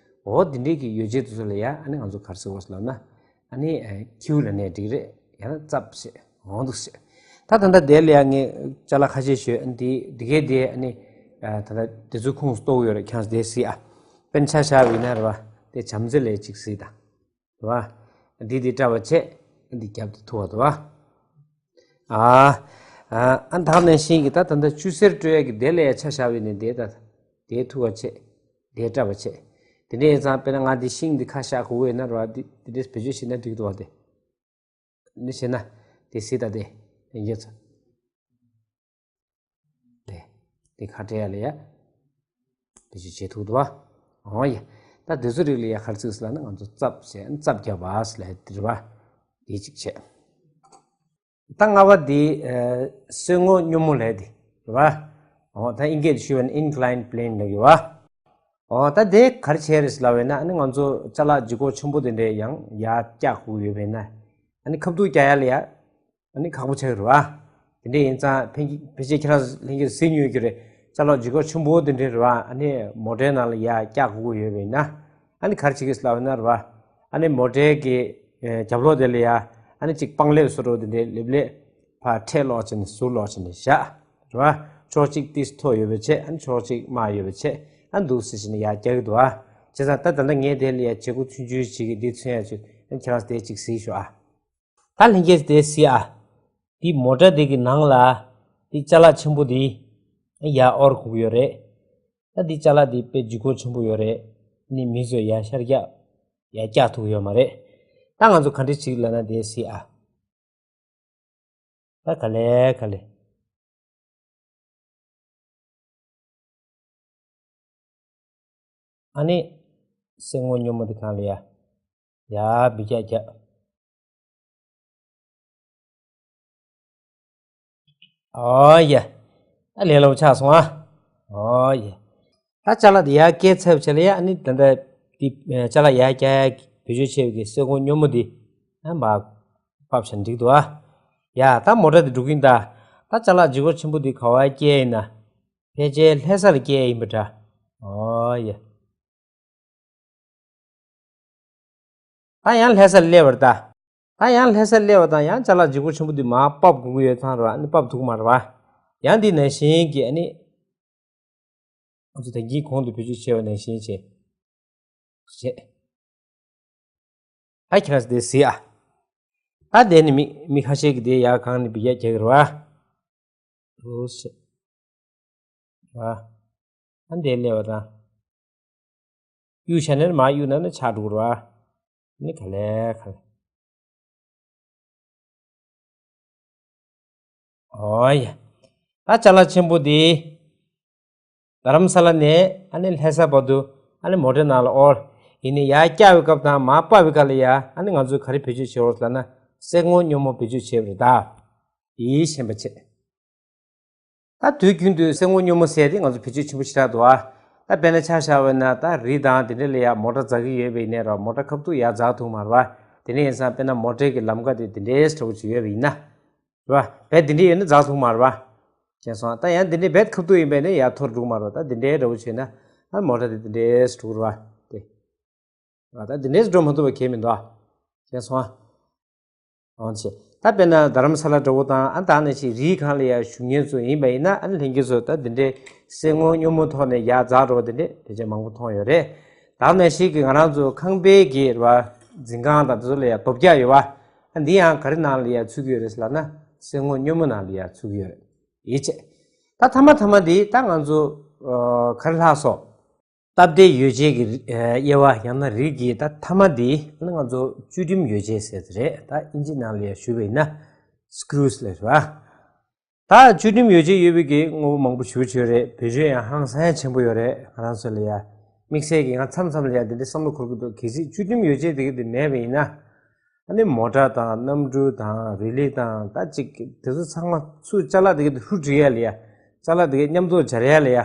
འོ་འདི་འདྲའི་གི་ཡོ་བྱད་དེ་ཚོ་ལ་ཡ་ཨ་ནི་ང་ཚོ་ག་རེ་ཟེར་དགོས་ལབ་ན། ཨ་ནི་ཁྱིའུ་ལབ་ནའི་འགྲིག་རེད། ཡང་ན་རྩབ་བྱས། འོ་འདུག་བྱས། ད་ད་ལྟ་དེ་ལ་ཡ་ངས་ཅ་ལག་ཁ་ཤས་ཤོད། ཨ་འདི་འདི་གའི་དེ་ཨ་ནི་ད་ལྟ་དེ་ཚོའི་ཁུངས་གཏོགས་ཡོད་རེད། ཁྱེད་རང་ཚོ་དེ་གཟིགས་ཨ། དཔེར་ན་ཆ་བཞག་པ་ཡིན་ན་རེད་བ། དེ་བྱམས་བརྩེ་ལ་ཡ་གཅིག་གཟིགས་དང་། རེད་བ། འདི་འདི་ཀྲབ་པ་བྱས། འདི་རྒྱབ་ཏུ་ཐུག་པ་འདུག་བ། ཨ། ཨ་ཨ་ད་ག་ནང་བཞིན་གྱི་ད་ད་ལྟ་ཆུ་སེར་སྤྲོད་ཡ་གི་དེ་ལ་ཡ་ཆ་བཞག་པ་ཡིན་ན་དེ་ད་དེ་ཐུག་པ་བྱས། དེ་ཀྲབ་པ་བྱས། དེ་འདྲ་ཡིན་ཙང་དཔེར་ན་ང་འདི་ཤིང་འདི་ཁ་བཞག་དགོས་ཡོད་ན་རེད་བ། འདི་འདི་འདྲས་བེད་སྤྱོད་བྱེད་ན་འགྲིག་འདུག་བ། དེ་འདི་བྱས་ན་དེ་གཟིགས་ད། དེ་ཡིན་ཙང་། དེ་དེ་ཁ་བྲལ་ཡ་ལ་ཡ་བེད་སྤྱོད་བྱེད་ཐུབ་འདུག་བ། འོ་ཡ། ད་དེ་ཚོ་རིགས་ལ་ཡ་ག་རེ་བརྩི་ཟེར་ལབ་ན་ང་ཚོ་རྩབ་ཟེར་རྩབ་རྒྱབ་པ་ཟེར་ལབ་དེ་རེད་བ། དེ་གཅིག་བྱས། ད་ལྔ་པ་འདི་ཨ་སེལ་ངོ་སྙོམས་མོ་ལབ་དེ་རེད་བ། འོ་ད་ཨིན་སྐད་དུ་ཞུས་པ་ན་inclined plane ལབ་ཀྱི་བ། འོ་ད་དེ་ག་རེ་བྱས་རེད་ཟེར་ལབ་པ་ཡིན་ན། ཨ་ནི་ང་ཚོ་ཅ་ལག་ལྗིད་ཁོག་ཆེན་པོ་དེ་འདྲས་ཡང་ཡར་བཀྱག་དགོས་ཡོད་པ་ཡིན་ན། ཨ་ནི་ཁ་ཐུག་རྒྱག་ཡ་ལ་ཡ་ཨ་ནི་ཁག་པོ་ཆགས་ཀྱི་རེད་བ། དེ་འདྲས་ཡིན་ཙང་ཕན་གྱི་ཕལ་ཆེར་ཁྱེད་རང་ལྷན་རྒྱས་གཟིགས་མྱོང་གི་རེད། ཅ་ལག་ལྗིད་ཁོག་ཆེན་པོ་དེ་འདྲས་རེད་བ། ཨ་ནི་མོ་ཊའི་ནང་ལ་ཡར་བཀྱག་དགོས་ཀྱི་ཡོད་པ་ཡིན་ན། ཨ་ནི་ག་རེ་བྱེད་ཀྱི་ཟེར་ལབ་པ་ཡིན་ན་རེད་བ། ཨ་ནི་མོ་ཊའི་གི་ཨ་རྒྱབ་ལོགས་དེ་ལ་ཡ་ཨ་ནི་གཅིག་པང་ལེབ་བཟོ་འདྲ་བོ་དེ་འདྲས་ལེབ་ལེབ་ཕར་འཕྲེད་སློག་བྱས་ནས་ཟུར་སློག་བྱས་ནས་བཞག་རེད་བ། ཕྱོགས་གཅིག་ཏིས་མཐོ་ཡོད་པ་བྱས། ཨ་ནི་ཕྱོགས་གཅིག་དམའ་ཡོད་པ་བྱས། ཨ་ནི་འདུག་སེ་བྱས་ནས་ཡར་བཀྱག་གི་འདུག་ཨ། བྱས་ཙང་ད་ད་ལྟ་ངས་དེ་ལ་ཡ་བྱེད་སྒོ་ཚུན་ཆད་བྱེད་ཀྱི་འདི་མཚོན་ཡ་ཆུ། ཨ་ནི་ཁྱེད་རང་ཚོ་དེ་གཅིག་གཟིགས་ཤོག་ཨ། ད་ལྷན་རྒྱས་དེ་གཟིགས་ཨ། འདི་མོ་ཊ་འདི་གི་ནང་ལ་འདི་ཅ་ལག་ཆེན་པོ་འདི་ཡར་དབོར་དགོས་ཀྱི་ཡོད་རེད། ད་འདི་ཅ་ལག་འདི་དཔེ་ལྗིད་ཁོག་ཆེན་པོ་ཡོད་རེད། ནི་མི་ཚོས་ཡར་ཤར་རྒྱག་ཡར་བཀྱག་ཐུབ་ཀྱི་ཡོད་མ་རེད། ད་ང་ཚོ་ག་འདྲ་བྱེད་ཀྱི་ལབ་ན་དེ་གཟིགས་ཨ། ད་ག་ལེ་ག་ལེ། ཨ་ནི་སེལ་ངོ་སྙོམས་མོ་དེ་སྒང་ལ་ཡ་ཡར་འབུད་རྒྱག་རྒྱག་ཨོ་ཡ། ད་ལས་སླ་པོ་ཆགས་སོང་ཨ། ཨོ་ཡ། ད་ཅ་ལག་དེ་ཡར་བཀྱག་ཚར་བའི་རྗེས་ལ་ཡ། ཨ་ནི་ད་ལྟ་དེ་ཅ་ལག་ཡར་བཀྱག་ཡ་བེད་སྤྱོད་བྱས་པའི་གི་སེལ་ངོ་སྙོམས་མོ་དེ་ཨ་མར་ཕབ་བྱས་ན་འགྲིག་འདུག་ཨ། ཡ་ད་མོ་ཊ་དེ་འགྲོ་གི་ཡིན་ད། ད་ཅ་ལག་ལྗིད་ཁོག་ཆེན་པོ་དེ་ག་པར་བཀྱག་ཡིན་ན། ཕལ་ཆེར་ལྷ་ས་ལ་བཀྱག་ཡིན་པ་འདྲ། ཨོ་ཡ། ད་ཡང་ལྷ་ས་ལ་སླེབས་པ་རེད་ད། ད་ཡང་ལྷ་ས་ལ་སླེབས་པ་དང་ཡང་ཅ་ལག་ལྗིད་ཁོག་ཆེན་པོ་འདི་མར་ཕབ་དགོས་ཀྱི་ཡོད་ཙང་རེད་བ། ཨ་ནི་ཕབ་ཐུབ་ཀྱི་མ་རེད་བ། ཡང་འདི་ནང་བཞིན་གྱི་ཨ་ནི་ང་ཚོ་ད་གིན་གོང་དུ་བེད་སྤྱོད་བྱས་པ་ནང་བཞིན་བྱས། བྱས། ད་ཁྱེད་རང་ཚོ་དེ་གཟིགས་ཨ། ད་དེ་ནི་མི་མི་ཁ་ཤས་ཀྱིས་དེ་ཡར་གང་ནས་འབུད་རྒྱག་རྒྱག་གི་རེད་བ། འོ་ཤེ། ཨ། ཨ་འདི་སླེབས་པ་དང་། གཡུག་བྱས་ནས་མར་གཡུག་ན་ནི་ཆག་འགྲོ་གི་རེད་བ། ནི་ག་ལེ་ག་ལེ། ཨོ་ཡ། ད་ཅ་ལག་ཆེན་པོ་འདི། རྡ་རམ་ས་ལ་ནས་ཨ་ནི་ལྷ་ས་བར་དུ་ཨ་ནི་མོ་ཊའི་ནང་ལ་དབོར། ཡིན་ནའི་ཡར་བཀྱག་པའི་སྐབས་དང་མར་ཕབ་པའི་སྐབས་ལ་ཡ་ཨ་ནི་ང་ཚོས་ག་རེ་བེད་སྤྱོད་བྱེད་དགོས་ལབ་ན་སེལ་ངོ་སྙོམས་མོ་བེད་སྤྱོད་བྱེད་པ་རེད་ད། དེའི་ཤེས་པ་བྱེད། ད་དུས་རྒྱུན་དུ་སེལ་ངོ་སྙོམས་མོ་ཟེར་དེ་ང་ཚོ་བེད་སྤྱོད་ཆེན་པོ་ཞེ་དྲག་འདུག་ཨ། ད་དཔེར་ན་ཆ་བཞག་པ་ཡིན་ན་ད་རི་དང་དེ་འདྲ་ལ་ཡ་མོ་ཊ་འཛེག་གི་ཡོད་པ་ཡིན་ནའི་ར་མོ་ཊ་ཁ་ཐུག་ཡར་འཛེག་ཐུབ་མ་རེད་བ། དེ་འདྲ་ཡིན་ཙང་དཔེར་ན་མོ་ཊའི་གི་ལམ་ཁ་དེ་དེ་འདྲའི་འདྲ་བོ་ཅིག་ཡོད་པ་ཡིན་ན། རེད་བ། བས་དེ་འདྲ་ཡོད་ན་འཛེག་ཐུབ་མ་རེད་བ། མཁྱེན་སོང་། ད་ཡང་དེ་འདྲ་བས་ཁ་ཐུག་ཡིན་པ་ཡིན་ན་ཡར་འཐོར་འགྲོ་གི་མ་རེད་བ། ད་དེ་འདྲའི་འདྲ་བོ་བྱས་ན་ཨ་མོ་ཊ་དེ་དེ་འདྲའི་འགྲོ་གི་རེད་བ། དེ། ཨ་ད་དེ་འདྲས་འགྲོ་མ་ཐུབ་པ་གལ་མི་འདུག་ཨ། མཁྱེན་སོང་ཨ། འོ་ཅེ། ད་དཔེར་ན་རྡ་རམ་ས་ལ་འདྲ་བོ་དང་ཨ་ད་ནང་བཞིན་རིའི་སྒང་ལ་ཡ་བཞུགས་མཁན་ཚོ་ཡིན་པ་ཡིན་ན་ཨ་ནི་ལྷན་རྒྱས་ཚོ་ད་དེ་འདྲའི་སེལ་ངོ་སྙོམས་མོ་ཐོག་ནས་ཡར་འཛེག་འགྲོ་བ་དེ་འདྲས་དེ་ཅན་མང་པོ་མཐོང་ཡོད་རེད། ད་ནང་བཞིན་གྱི་ང་རང་ཚོ་ཁང་པའི་གི་རེད་བ། འཛིན་ཁང་དང་དེ་ཚོ་ལ་ཡ་རྡོ་བཀྱག་ཡོད་བ། ཨ་འདི་ཡང་ག་རེ་ནང་ལ་ཡ་ཚུད་ཀྱི་ཡོད་རེད་ཟེར་ལབ་ན་ སེམས་ངོ་སྙོམས་པོ་ནང་ལ་ཡ་ཚུགས་ཀྱི་ཡོད་རེད། ཡིད་ཆེས། ད་མཐའ་མ་མཐའ་མ་འདི་ད་ང་ཚོ་ག་རེ་ལྷག་སོང་། སྟབས་བདེའི་ཡོ་བྱད་ཀྱི་དབྱེ་བ་ཡང་ན་རིགས་ཀྱི་ད་མཐའ་མ་འདི་ང་ཚོ་བཅུད་ཁྲིམས་ཡོ་བྱད་ཟེར་དེ་རེད། ད་ཨིན་ཇི་ནང་ལ་ཡ་ཞུས་པ་ཡིན་ན་སི་ཀུ་རུ་ལབ་རེད་བ། ད་བཅུད་ཁྲིམས་ཡོ་བྱད་ཡོད་པའི་གི་དངོས་པོ་མང་པོ་ཞེ་པོ་ཅིག་ཡོད་རེད། བེད་སྤྱོད་ཡང་ཧང་སང་ཆེན་པོ་ཡོད་རེད། ང་རང་ཚོ་ལ་ཡ་དམིགས་བསལ་གྱི་ང་མཚམས་མཚམས་ལ་ཡ་འདི་འདྲའི་བསམ་བློ་འཁོར་གི་འདུག་གལ་སྲིད་བཅུད་ཁྲིམས་ཡོ་བྱད་དེ་གི་དེ་མེད་པ་ཡིན་ན། ཨ་ནི་མོ་ཊ་དང་གནམ་གྲུ་དང་རི་ལི་དང་ད་ཅིག་དེ་ཚོ་ཚང་མ་ཚུར་ཅ་ལག་དེ་གི་དེ་ཧུར་སྒྲིག་ཡ་ལ་ཡ། ཅ་ལག་དེ་གི་མཉམ་དུ་སྦྱར་ཡ་ལ་ཡ།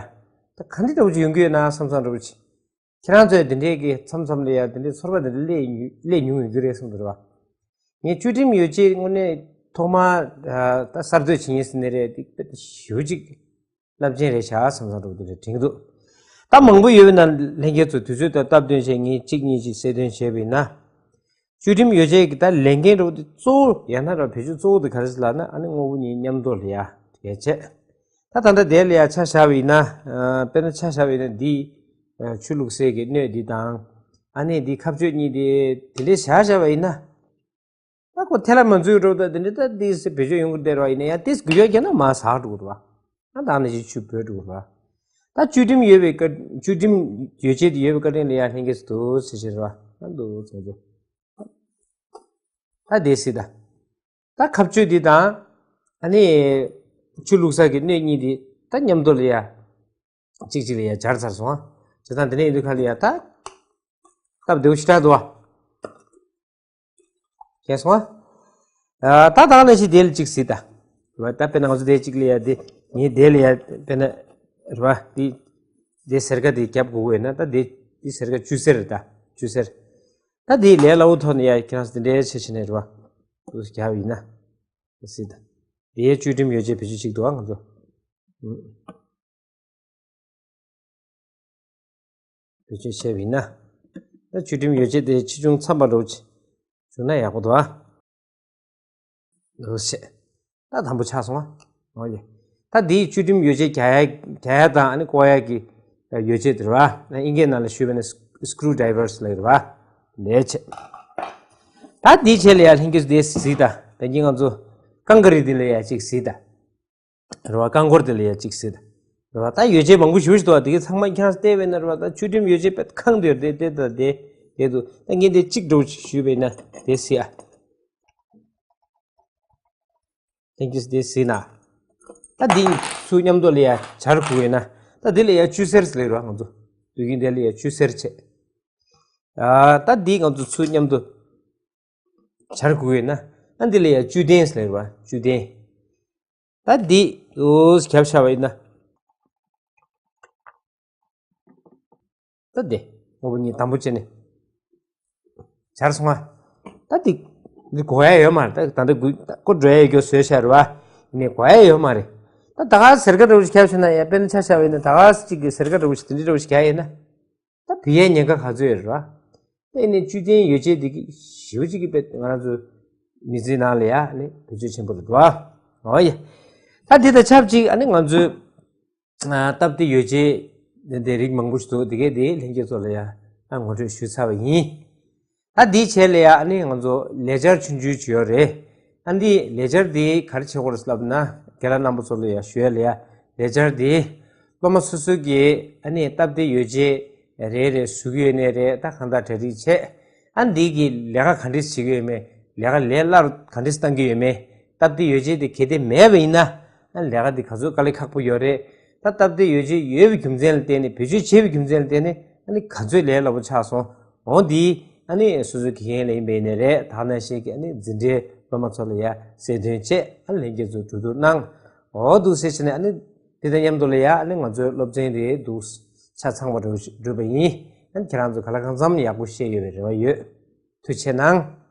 ད་ག་འདྲ་འདྲ་པོ་ཅིག་ཡོང་གི་ཡོད་ན་བསམ་བསམ་འདྲ་པོ་ཅིག་ཁྱེད་རང་ཚོས་དེ་འདྲའི་གི་མཚམས་མཚམས་ལ་ཡ་དེ་འདྲའི་ཚོར་བ་དེ་འདྲ་སླེབས་ཡོང་སླེབས་མྱོང་ཡོད་ཀྱི་རེད་བསམ་འདུག་རེད་བ། ངས་བཅུད་ཁྲིམས་ཡོ་བྱད་དངོས་གནས་ཐོག་མ་ད་གསར་གཏོད་བྱེད་མཁན་ཟེར་ནའི་རེད། དེ་དཔེ་ཞེ་པོ་ཅིག་རླབས་ཆེན་རེད་ཤག་བསམ་བསམ་འདྲ་པོ་དེ་འདྲ་དྲན་གྱི་འདུག་ད་མང་པོ་ཡོད་པ་ན་ལྷན་རྒྱས་ཚོ་དུས་ཚོད་དང་སྟབས་བསྟུན་བྱས་ངས་གཅིག་གཉིས་ཅིག་གསལ་སྟོན་བྱས་པ་ཡིན་ན། བཅུད་ཁྲིམས་ཡོ་བྱད་ཀྱི་ད་ལས་འགན་འདྲ་པོ་དེ་གཙོ་བོ་ཡང་ན་ར་བེད་སྤྱོད་གཙོ་བོ་དེ་ག་རེ་ཟེར་ལབ་ན་ཨ་ནི་དངོས་པོ་གཉིས་མཉམ་དུ་ལ་ཡ་གལ་ཆེ། ད་ད་ལྟ་དེ་ལ་ཡ་ཆ་བཞག་པ་ཡིན་ན། ཨ་དཔེར་ན་ཆ་བཞག་པ་ཡིན་ན་འདི་ཨ་ཆུ་བླུགས་སའི་གི་སྣོད་འདི་དང་། ཨ་ནི་འདི་ཁ་གཅོད་གཉིས་དེ་དེ་འདྲའི་བཞག་བཞག་པ་ཡིན་ན། ད་ཁོ་ཐལ་མོ་ཚུད་འགྲོ་ད་དེ་འདྲའི་ད་འདི་སེ་བེད་སྤྱོད་ཡོང་གི་བསྡད་ར་ཡིན་ན་ཡང་ཏིས་གུ་ཡ་རྒྱ་ན་མ་ཟག་འགྲོ་གི་ར། ཨ་ད་ནི་ཅི་ཆུ་བོས་འགྲོ་གི་ར། ད་བཅུད་ཁྲིམས་ཡོད་པའི་བཀའ་བཅུད་ཁྲིམས་ཡོ་བྱད་དེ་ཡོད་པའི་བཀའ་དྲིན་ལ་ཡ་ལྷན་རྒྱས་སུ་འདུག་ཟེར་བཞིན་ར། ཨ་འདུག་ཚོང་ཚོ། ད་དེ་སྲིད་ད། ད་ཁ་གཅོད་འདི་དང་། ཨ་ནི། ཆུ་བླུགས་ས་གི་སྣོད་གཉིས་འདི་ད་མཉམ་དུ་ལ་ཡ། གཅིག་གཅིག་ལ་ཡ་སྦྱར་ཚར་སོང་ཨ། བྱས་ཙང་དེ་ནས་ཡིན་དུས་ཁ་ལ་ཡ་ད། སྟབས་བདེ་པོ་ཞེ་དྲག་འདུག་ཨ། མཁྱེན་སོང་ཨ། ད་ད་ནས་ཤི་དེ་ལ་གཅིག་སྲིད་ད། རེད་བ། ད་དཔེར་ན་ང་ཚོ་དེ་གཅིག་ལ་ཡ་དེ་ངའི་དེ་ལ་ཡ་དཔེར་ན། རེད་བ། དེ་དེ་སེར་ཀ་དེ་རྒྱབ་དགོས་ཀྱི་ཡོད་ན་ད་དེ་དེ་སེར་ཀ་བཅུ་སེར་ད་བཅུ་སེར། ད་དེ་ལས་སླ་བོ་ཐོག་ནས་ཡ་ཁྱེད་རང་ཚོ་དེ་འདྲའི་ཆེ་ཆེ་ནས་རེད་བ། དུ་རྒྱབ་ཡིན་ན། སྲིད་ད། དེའི་བཅུད་ཁྲིམས་ཡོ་བྱད་བེད་སྤྱོད་ཅིག་འདུག་ཨ་ང་ཚོ། བེད་སྤྱོད་བྱས་པ་ཡིན་ན། ད་བཅུད་ཁྲིམས་ཡོ་བྱད་དེ་ཆེ་ཆུང་འཚམ་པ་འདྲ་བོ་ཅིག་བྱུང་ན་ཡག་པོ་འདུག་ཨ། འདུག་སེ། ད་དམ་པོ་ཆགས་སོང་ཨ། འོ་ཡེ། ད་འདིའི་བཅུད་ཁྲིམས་ཡོ་བྱད་རྒྱག་ཡ་རྒྱག་ཡ་དང་ཨ་ནི་བཀོག་ཡ་གི་ཡོ་བྱད་དེ་རེད་བ། ཨིན་སྐད་ནང་ལ་ཞུས་པ་ན་སི་ཀུ་རུ་ཌའི་ཝར་སི་ལབ་ཀྱི་རེད་བ། ལས་བྱེད། ད་འདིའི་ཆེད་ལ་ཡ་ལྷན་རྒྱས་སུ་དེ་གཟིགས་ད། ད་གིན་ང་ཚོ་རྐང་ག་རི་འདི་ལ་ཡ་གཅིག་གཟིགས་ད། རེད་བ། རྐང་འཁོར་དེ་ལ་ཡ་གཅིག་ཟེར། རེད་བ། ད་ཡོ་བྱད་མང་པོ་ཞེ་པོ་ཞིག་འདུག་བ། དེ་གའི་ཚང་མ་ཁྱེད་རང་བལྟས་པས་ན་རེད་བ། ད་བཅུད་ཁྲིམས་ཡོ་བྱད་དཔེ་ཁེངས་དེ་དེ་དེ་དང་དེ་དེ་འདུག་ད་ངས་དེ་གཅིག་འདྲ་བོ་ཞུས་པས་ན་དེ་སྲིད་ཨ། ཐེངས་གཅིག་དེ་སྲིད་ན། ད་འདི་ཚུར་མཉམ་དུ་ལ་ཡ་སྦྱར་དགོས་ཡོད་ན། ད་འདི་ལ་ཡ་བཅུ་སེར་ཟེར་རེད་བ། ང་ཚོ་དུས་རྒྱུན་དེ་ལ་ཡ་བཅུ་སེར་བྱས། ཨ། ད་འདི་ང་ཚོ་ཚུར་མཉམ་དུ་སྦྱར་དགོས་ཡོད་ན། ཨ་འདི་ལ་ཡ་བཅུད་ལྡན་ཟེར་རེད་བ། བཅུད་ལྡན། ད་འདི་འོ་རྒྱབ་བཞག་པ་ཡིན་ན། ད་འདི་དངོས་པོ་གཉིས་དམ་པོ་བྱས་ནས་སྦྱར་སོང་ང་། ད་འདི་འདི་གོ་ཡ་ཡོད་མ་རེད། ད་ད་འདི་དགུ་ད་ཀོ་འགྲོ་ཡ་ཡོད་རྒྱུ་བཟོས་བཞག་རེད་བ། ཡིན་ནའི་གོ་ཡ་ཡོད་མ་རེད། ད་ད་ག་སེར་ཀ་འདྲ་བོ་ཞིག་རྒྱབ་བྱས་ན་ཡ། དཔེར་ན་ཆ་བཞག་པ་ཡིན་ན་ད་ག་ཅིག་གི་སེར་ཀ་འདྲ་བོ་ཞིག་དེ་འདྲ་འདྲ་བོ་ཞིག་རྒྱག་ཡིན་ན། ད་བུད་ཡའི་ཉེན་ཁ་ག་ཚོད་ཡོད་རེད་བ། ཨེ་ནི་བཅུད་ལྡན་ཡོ་བྱད་འདི་གི་ཞེ་པོ་ཅིག་གི་དཔེ་ང་རང་ཚོ་མི་ཚེའི་ནང་ལ་ཡ་ནི་བེད་སྤྱོད་ཆེན་པོ་རེད་བ། འོ་ཡ། ད་འདི་དང་ཆབས་ཅིག་ཨ་ནི་ང་ཚོའི་ཨ་སྟབས་བདེ་ཡོ་བྱད་འདི་རིགས་མང་པོ་ཞིག་འདུག་འདི་གའི་དེ་ལྷན་རྒྱས་ཚོ་ལ་ཡ་ཨ་ངོ་སྤྲོད་ཞུ་ཚར་བ་ཡིན། ད་འདིའི་ཆེད་ལ་ཡ་ཨ་ནི་ང་ཚོ་ལས་འཆར་ཆུང་ཆུང་ཅིག་ཡོད་རེད། ཨ་འདི་ལས་འཆར་འདི་ག་རེ་བྱེད་དགོས་རེད་ལབ་ན། རྒན་ལགས་རྣམ་པ་ཚོ་ལ་ཡ་ཞུ་ཡ་ལ་ཡ་ལས་འཆར་འདི་སློབ་མ་སོ་སོ་གིས་ཨ་ནི་སྟབས་བདེ་ཡོ་བྱད་རེ་རེ་བཟོ་གི་ཡོད་ནའི་རེད། ད་གང་ལྟར་གྲ་སྒྲིག་བྱས། ཨ་འདི་གི་ལས་ཀ་ག་འདྲས་བྱེད་ཀྱི་ཡོད་མེད། ལས་ཀ་ལས་སླ་རུ་ག་འདྲས་བཏང་གི་ཡོད་མེད། སྟབས་བདེ་ཡོ་བྱད་དེ་གལ་ཏེ་མེད་པ་ཡིན་ན། ཨ་ལས་ཀ་འདི་ག་ཚོད་དཀའ་ལས་ཁག་པོ་ཡོད་རེད། ད་སྟབས་བདེ་ཡོ་བྱད་ཡོད་པའི་རྒྱུ་མཚན་ལ་བརྟེན་ནས། བེད་སྤྱོད་བྱས་པའི་རྒྱུ་མཚན་ལ་བརྟེན་ནས་ཨ་ནི་ག་ཚོད་ལས་སླ་པོ་ཆགས་སོང་། འོ་འདི་ཨ་ནི་སོ་སོའི་དགེ་རྒན་ལ་ཡིན་པ་ཡིན་ནའི་རེད། དག་ན་ཤེས་ཀྱི་ཨ་ནི་འཛིན་གྲྭའི་སློབ་མ་ཚོ་ལ་ཡ་གསལ་སྟོན་བྱས། ཨ་ནི་ལྷན་རྒྱས་ཚོས་གྲོས་བསྡུར་གནང་། འོ་འདུག་སེ་བྱས་ནས་ཨ་ནི་དེ་དང་མཉམ་དུ་ལ་ཡ་ཨ་ནི་ང་ཚོའི་སློབ་ཚན་དེ་འདུག་ཆ་ཚང་བ་འགྲུབ་པ་ཡིན། ཨ་ནི་ཁྱེད་རང་ཚོ་ག་ལ་གང་འཚམ་ཡག་པོ་ཤེས་ཡོད་པའི་རེ་བ་ཡོད། ཐུགས་རྗེ་གནང་།